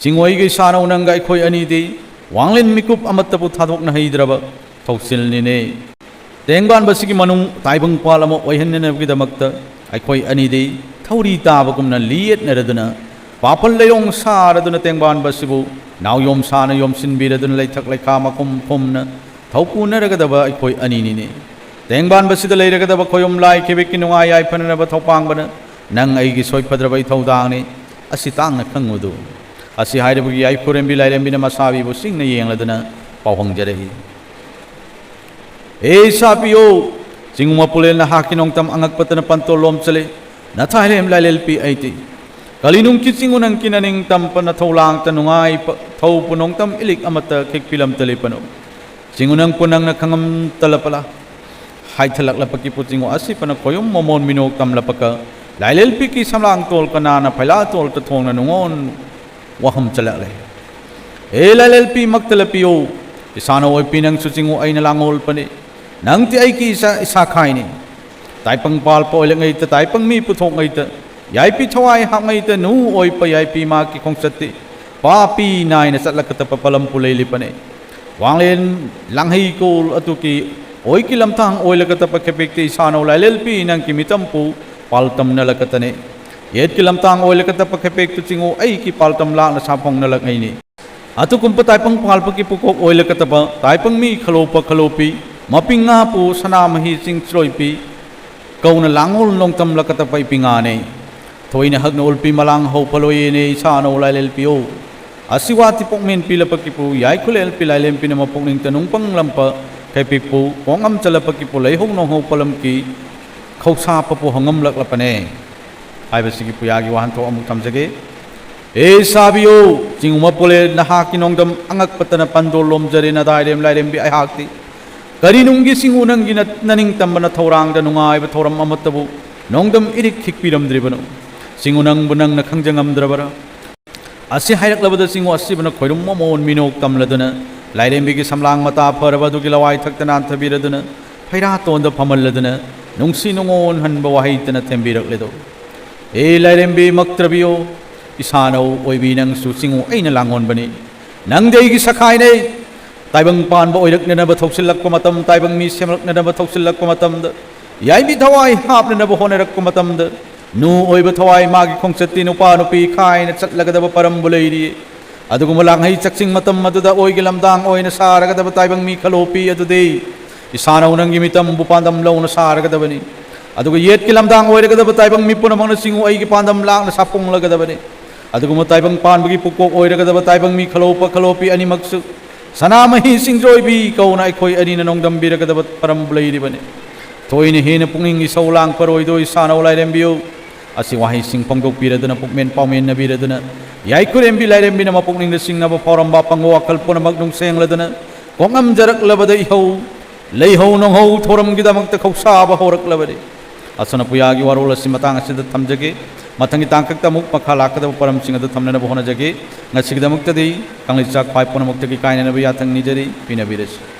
ꯆꯤꯡꯉꯣꯏꯒꯤ ꯁꯥꯅꯧ ꯅꯪꯒ ꯑꯩꯈꯣꯏ ꯑꯅꯤꯗꯤ ꯋꯥꯡꯂꯦꯟ ꯃꯤꯀꯨꯞ ꯑꯃꯠꯇꯕꯨ ꯊꯥꯗꯣꯛꯅ ꯍꯩꯗ꯭ꯔꯕ ꯊꯧꯁꯤꯜꯅꯤꯅꯦ꯫ ꯇꯦꯡꯕꯥꯟꯕꯁꯤꯒꯤ ꯃꯅꯨꯡ ꯇꯥꯏꯕꯪ ꯄꯥꯜ ꯑꯃ ꯑꯣꯏꯍꯟꯅꯅꯕꯒꯤꯗꯃꯛꯇ ꯑꯩꯈꯣꯏ ꯑꯅꯤꯗꯤ ꯊꯧꯔꯤ ꯇꯥꯕꯒꯨꯝꯅ ꯂꯤꯌꯦꯠꯅꯔꯗꯨꯅ ꯄꯥꯐꯜ ꯂꯩꯔꯣꯡ ꯁꯥꯔꯗꯨꯅ ꯇꯦꯡꯕꯥꯟꯕꯁꯤꯕꯨ ꯅꯥꯎꯌꯣꯝ ꯁꯥꯅ ꯌꯣꯝꯁꯤꯟꯕꯤꯔꯗꯨꯅ ꯂꯩꯊꯛ ꯂꯩꯈꯥ ꯃꯈꯨꯝ ꯈꯨꯝꯅ ꯊꯧꯄꯨꯅꯔꯒꯗꯕ ꯑꯩꯈꯣꯏ ꯑꯅꯤꯅꯤꯅꯦ꯫ ꯇꯦꯡꯕꯥꯟꯕꯁꯤꯗ ꯂꯩꯔꯒꯗꯕ ꯈꯣꯌꯨꯝ ꯂꯥꯏ ꯈꯦꯕꯤꯛꯀꯤ ꯅꯨꯡꯉꯥꯏ ꯌꯥꯏꯐꯅꯅꯕ ꯊꯧꯄꯥꯡꯕꯅ ꯅꯪ ꯑꯩꯒꯤ ꯁꯣꯏꯐꯗ꯭ꯔꯕ ꯏꯊꯧꯗꯥꯡꯅꯤ꯫ ꯑꯁꯤ ꯇꯥꯡꯅ ꯈꯪꯉꯨꯗꯨ꯫ ꯑꯁꯤ ꯍꯥꯏꯔꯕꯒꯤ ꯌꯥꯏꯐꯨꯔꯦꯝꯕꯤ ꯂꯥꯏꯔꯦꯝꯕꯤꯅ ꯃꯁꯥꯕꯤꯕꯨ ꯁꯤꯡꯅ ꯌꯦꯡꯂꯗꯨꯅ ꯄꯥꯎꯍꯪꯖꯔꯛꯏ꯫ ꯑꯦ ꯁꯥꯄꯤꯌꯣ, ꯆꯤꯡꯉꯨ ꯃꯄꯨꯂꯦꯜ ꯅꯍꯥꯛꯀꯤ ꯅꯣꯡꯇꯝ ꯑꯉꯛꯄꯇꯅ ꯄꯟꯇꯣꯜ ꯂꯣꯝꯆꯂꯦ, ꯅꯊꯥꯏꯂꯦꯝ ꯂꯥꯏꯂꯦꯜꯄꯤ ꯑꯩꯇꯤ꯫ ꯀꯂꯤꯅꯨꯡꯀꯤ ꯆꯤꯡꯉꯨ ꯅꯪꯀꯤ ꯅꯅꯤꯡ ꯇꯝꯄ ꯅꯊꯧ ꯂꯥꯡꯇ ꯅꯨꯡꯉꯥꯏꯄ ꯊꯧꯄꯨ ꯅꯣꯡꯇꯝ ꯏꯂꯤꯛ ꯑꯃꯠꯇ ꯈꯤꯛꯄꯤꯂꯝꯇ ꯂꯦꯞꯄꯅꯨ꯫ ꯆꯤꯡꯉꯨ ꯅꯪ ꯄꯨ ꯅꯪꯅ ꯈꯪꯉꯝꯇ ꯂꯄꯂꯥ꯫ ꯍꯥꯏꯊꯂꯛꯂꯄꯀꯤ ꯄꯨ ꯆꯤꯡꯉꯨ ꯑꯁꯤꯄꯅ ꯈꯣꯌꯨꯝ ꯃꯃꯣꯟ ꯃꯤꯅꯣꯛ ꯇꯝꯂꯄꯀ, ꯂꯥꯏꯂꯦꯜꯄꯤꯀꯤ ꯁꯝꯂꯥꯡ ꯇꯣꯜ ꯀꯅꯥꯅ ꯐꯩꯂꯥ ꯇꯣꯜꯇ ꯊꯣꯡꯅ ꯅꯨꯡꯉꯣꯟ ꯋꯥꯍꯝ ꯆꯂꯛꯂꯦ꯫ ꯑꯦ ꯂꯥꯏꯂꯦꯜꯄꯤ ꯃꯛꯇ ꯂꯄꯤꯌꯣ, ꯏꯁꯥꯅ ꯑꯣꯏꯄꯤ ꯅꯪꯁꯨ ꯆꯤꯡꯉꯨ ꯑꯩꯅ ꯂꯥꯡꯉꯣꯜꯄꯅꯤ꯫ ꯅꯪꯗꯤ ꯑꯩꯒꯤ ꯏꯁꯥ, ꯏꯁꯥ ꯈꯥꯏꯅꯤ꯫ ꯇꯥꯏꯄꯪ ꯄꯥꯜꯄ ꯑꯣꯏꯂꯛꯉꯩꯗ, ꯇꯥꯏꯄꯪ ꯃꯤ ꯄꯨꯊꯣꯛꯉꯩꯗ, ꯌꯥꯏꯄꯤ ꯊꯋꯥꯏ ꯍꯥꯞꯉꯩꯗ, ꯅꯨ ꯑꯣꯏꯄ ꯌꯥꯏꯄꯤ ꯃꯥꯒꯤ ꯈꯣꯡꯆꯠꯇꯤ ꯄꯥꯄꯤ ꯅꯥꯏꯅ ꯆꯠꯂꯛꯀꯗꯕ ꯄꯂꯝ ꯄꯨꯂꯩ ꯂꯤꯄꯅꯦ꯫ ꯋꯥꯡꯂꯦꯟ ꯂꯥꯡꯍꯩ ꯀꯣꯜ ꯑꯗꯨꯒꯤ ꯑꯣꯏꯒꯤ ꯂꯝꯊꯥꯡ ꯑꯣꯏꯂꯒꯗꯕ ꯈꯦꯄꯦꯛꯇꯤ ꯏꯁꯥꯅꯧ ꯂꯥꯏꯂꯦꯜꯄꯤ ꯅꯪꯒꯤ ꯃꯤꯇꯝꯄꯨ ꯄꯥꯜꯇꯝꯅꯂꯒꯇꯅꯦ꯫ ꯌꯦꯠꯀꯤ ꯂꯝꯊꯥꯡ ꯑꯣꯏꯂꯒꯗꯕ ꯈꯦꯄꯦꯛꯇꯨ ꯆꯤꯡꯉꯨ ꯑꯩꯒꯤ ꯄꯥꯜꯇꯝ ꯂꯥꯛꯅ ꯁꯥꯐꯣꯡꯅꯂꯛꯉꯩꯅꯤ꯫ ꯑꯗꯨꯒꯨꯝꯕ ꯇꯥꯏꯄꯪ ꯄꯥꯜꯕꯒꯤ ꯄꯨꯀꯣꯛ ꯑꯣꯏꯂꯒꯗꯕ ꯇꯥꯏꯄꯪ ꯃꯤ ꯈꯂꯣꯄ ꯈꯂꯣꯄꯤ, ꯃꯄꯤꯡꯉꯥꯄꯨ ꯁꯅꯥꯃꯍꯤ ꯆꯤꯡꯆ꯭ꯔꯣꯏꯄꯤ, ꯀꯧꯅ ꯂꯥꯡꯉꯣꯜ ꯅꯣꯡꯇꯝꯂꯒꯗꯕ ꯏꯄꯤꯉꯥꯅꯦ꯫ ꯊꯣꯏꯅ ꯍꯛꯅ ꯎꯜꯄꯤ ꯃꯂꯥꯡ ꯍꯧ ꯄꯂꯣꯌꯦꯅꯦ ꯏꯁꯥꯅꯧ ꯂꯥꯏꯂꯦꯜꯄꯤꯌꯣ꯫ ꯑꯁꯤꯋꯥ ꯇꯤꯄꯣꯛꯃꯦꯟ ꯄꯤꯂꯄꯀꯤꯄꯨ ꯌꯥꯏꯈꯨꯂꯦꯜ ꯄꯤꯂꯥꯏꯂꯦꯝ ꯄꯤꯅ ꯃꯄꯨꯛꯅꯤꯡꯇ ꯅꯨꯡꯄꯪ ꯂꯝꯄ ꯈꯩꯄꯤꯛꯄꯨ ꯀꯣꯡꯉꯝ ꯆꯂꯄꯀꯤꯄꯨ ꯂꯩꯍꯧ ꯅꯣꯡꯍꯧ ꯄꯂꯝꯀꯤ ꯈꯧꯁꯥꯄꯄꯨ ꯍꯪꯉꯝꯂꯛꯂꯄꯅꯦ꯫ ꯍꯥꯏꯕꯁꯤꯒꯤ ꯄꯨꯌꯥꯒꯤ ꯋꯥꯍꯟꯊꯣꯛ ꯑꯃꯨꯛ ꯊꯝꯖꯒꯦ꯫ ꯑꯦ ꯁꯥꯕꯤꯌꯣ, ꯆꯤꯡꯉꯨ ꯃꯄꯣꯂꯦ ꯅꯍꯥꯛꯀꯤ ꯅꯣꯡꯗꯝ ꯑꯉꯛꯄꯇꯅ ꯄꯟꯗꯣ ꯂꯣꯝꯖꯔꯦ ꯅꯗꯥꯏꯔꯦꯝ ꯂꯥꯏꯔꯦꯝꯕꯤ ꯑꯩꯍꯥꯛꯇꯤ꯫ ꯀꯔꯤꯅꯨꯡꯒꯤ ꯆꯤꯡꯉꯨ ꯅꯪꯒꯤ ꯅ-, ꯅꯅꯤꯡꯇꯝꯕꯅ ꯊꯧꯔꯥꯡꯗ ꯅꯨꯡꯉꯥꯏꯕ ꯊꯧꯔꯝ ꯑꯃꯠꯇꯕꯨ ꯅꯣꯡꯗꯝ ꯏꯔꯤꯛ ꯈꯤꯛꯄꯤꯔꯝꯗ꯭ꯔꯤꯕꯅꯣ? ꯆꯤꯡꯉꯨ ꯅꯪꯕꯨ ꯅꯪꯅ ꯈꯪꯖꯉꯝꯗ꯭ꯔꯕꯔꯥ? ꯑꯁꯤ ꯍꯥꯏꯔꯛꯂꯕꯗ ꯆꯤꯡꯉꯨ ꯑꯁꯤꯕꯅ ꯈꯣꯏꯔꯨꯝ ꯃꯃꯣꯟ ꯃꯤꯅꯣꯛ ꯇꯝꯂꯗꯨꯅ, ꯂꯥꯏꯔꯦꯝꯕꯤꯒꯤ ꯁꯝꯂꯥꯡ ꯃꯇꯥ ꯐꯔꯕ ꯑꯗꯨꯒꯤ ꯂꯋꯥꯏ ꯊꯛꯇ ꯅꯥꯟꯊꯕꯤꯔꯗꯨꯅ, ꯐꯩꯔꯥꯇꯣꯟꯗ ꯐꯝꯍꯜꯂꯗꯨꯅ, ꯅꯨꯡꯁꯤ ꯅꯨꯡꯉꯣꯟ ꯍꯟꯕ ꯋꯥꯍꯩꯇꯅ ꯊꯦꯝꯕꯤꯔꯛꯂꯦꯗꯣ꯫ ꯑꯦ ꯂꯥꯏꯔꯦꯝꯕꯤ ꯃꯛꯇ꯭ꯔꯕꯤꯌꯣ, ꯏꯁꯥꯅꯧ ꯑꯣꯏꯕꯤ ꯅꯪꯁꯨ ꯆꯤꯡꯉꯨ ꯑꯩꯅ ꯂꯥꯡꯉꯣꯟꯕꯅꯤ꯫ ꯅꯪꯗꯤ ꯑꯩꯒꯤ ꯁꯈꯥꯏꯅꯦ꯫ ꯇꯥꯏꯕꯪ ꯄꯥꯟꯕ ꯑꯣꯏꯔꯛꯅꯅꯕ ꯊꯧꯁꯤꯜꯂꯛꯄ ꯃꯇꯝ, ꯇꯥꯏꯕꯪ ꯃꯤ ꯁꯦꯝꯂꯛꯅꯅꯕ ꯊꯧꯁꯤꯜꯂꯛꯄ ꯃꯇꯝꯗ, ꯌꯥꯏꯃꯤ ꯊꯋꯥꯏ ꯍꯥꯞꯅꯅꯕ ꯍꯣꯠꯅꯔꯛꯄ ꯃꯇꯝꯗ, ꯅꯨ ꯑꯣꯏꯕ ꯊꯋꯥꯏ ꯃꯥꯒꯤ ꯈꯣꯡꯆꯠꯇꯤ ꯅꯨꯄꯥ ꯅꯨꯄꯤ ꯈꯥꯏꯅ ꯆꯠꯂꯒꯗꯕ ꯄꯔꯝꯕꯨ ꯂꯩꯔꯤ꯫ ꯑꯗꯨꯒꯨꯝꯕ ꯂꯥꯡꯍꯩ ꯆꯥꯛꯆꯤꯡ ꯃꯇꯝ ꯑꯗꯨꯗ ꯑꯣꯏꯒꯤ ꯂꯝꯗꯥꯡ ꯑꯣꯏꯅ ꯁꯥꯔꯒꯗꯕ ꯇꯥꯏꯕꯪ ꯃꯤ ꯈꯂꯣꯄꯤ ꯑꯗꯨꯗꯤ ꯏꯁꯥꯅꯧ ꯅꯪꯒꯤ ꯃꯤꯇꯝꯕꯨ ꯄꯥꯟꯗꯝ ꯂꯧꯅ ꯁꯥꯔꯒꯗꯕꯅꯤ꯫ ꯑꯗꯨꯒ ꯌꯦꯠꯀꯤ ꯂꯝꯗꯥꯡ ꯑꯣꯏꯔꯒꯗꯕ ꯇꯥꯏꯕꯪ ꯃꯤ ꯄꯨꯝꯅꯃꯛꯅ ꯆꯤꯡꯉꯨ ꯑꯩꯒꯤ ꯄꯥꯟꯗꯝ ꯂꯥꯛꯅ ꯁꯥꯐꯣꯡꯂꯒꯗꯕꯅꯤ꯫ ꯑꯗꯨꯒꯨꯝꯕ ꯇꯥꯏꯕꯪ ꯄꯥꯟꯕꯒꯤ ꯄꯨꯀꯣꯛ ꯑꯣꯏꯔꯒꯗꯕ ꯇꯥꯏꯕꯪ ꯃꯤ ꯈꯂꯣꯄ ꯈꯂꯣꯄꯤ ꯑꯅꯤꯃꯛꯁꯨ ꯁꯅꯥꯃꯍꯤ ꯁꯤꯡꯖꯣꯏꯕꯤ ꯀꯧꯅ ꯑꯩꯈꯣꯏ ꯑꯅꯤꯅ ꯅꯣꯡꯗꯝꯕꯤꯔꯒꯗꯕ ꯄꯔꯝꯕꯨ ꯂꯩꯔꯤꯕꯅꯤ꯫ ꯊꯣꯏꯅ ꯍꯦꯟꯅ ꯄꯨꯛꯅꯤꯡ ꯏꯁꯧ ꯂꯥꯡ ꯐꯔꯣꯏꯗꯣꯏ ꯁꯥꯅꯧ ꯂꯥꯏꯔꯦꯝꯕꯤꯌꯨ꯫ ꯑꯁꯤ ꯋꯥꯍꯩꯁꯤꯡ ꯐꯣꯡꯗꯣꯛꯄꯤꯔꯗꯨꯅ ꯄꯨꯛꯃꯦꯟ ꯄꯥꯎꯃꯦꯟꯅꯕꯤꯔꯗꯨꯅ ꯌꯥꯏꯈꯨꯔꯦꯝꯕꯤ ꯂꯥꯏꯔꯦꯝꯕꯤꯅ ꯃꯄꯨꯛꯅꯤꯡꯗ ꯆꯤꯡꯅꯕ ꯐꯥꯎꯔꯝꯕ ꯑꯄꯪꯕ ꯋꯥꯈꯜ ꯄꯨꯝꯅꯃꯛ ꯅꯨꯡꯁꯦꯡꯂꯗꯨꯅ ꯀꯣꯛꯉꯝꯖꯔꯛꯂꯕꯗ ꯏꯍꯧ ꯂꯩꯍꯧ ꯅꯣꯡꯍꯧ ꯊꯧꯔꯝꯒꯤꯗꯃꯛꯇ ꯈꯧꯁꯥꯕ ꯍꯧꯔꯛꯂꯕꯅꯤ꯫ ꯑꯁꯨꯅ ꯄꯨꯌꯥꯒꯤ ꯋꯥꯔꯣꯜ ꯑꯁꯤ ꯃꯇꯥꯡ ꯑꯁꯤꯗ ꯊꯝꯖꯒꯦ꯫ ꯃꯊꯪꯒꯤ ꯇꯥꯡꯀꯛꯇ ꯑꯃꯨꯛ ꯃꯈꯥ ꯂꯥꯛꯀꯗꯕ ꯄꯔꯝꯁꯤꯡ ꯑꯗꯨ ꯊꯝꯅꯅꯕ ꯍꯣꯠꯅꯖꯒꯦ꯫ ꯉꯁꯤꯒꯤꯗꯃꯛꯇꯗꯤ ꯀꯪꯂꯩꯆꯥꯛ ꯄꯥꯏ ꯄꯨꯝꯅꯃꯛꯇꯒꯤ ꯀꯥꯏꯅꯅꯕ ꯌꯥꯊꯪ ꯅꯤꯖꯔꯤ꯫ ꯄꯤꯅꯕꯤꯔꯁꯤ꯫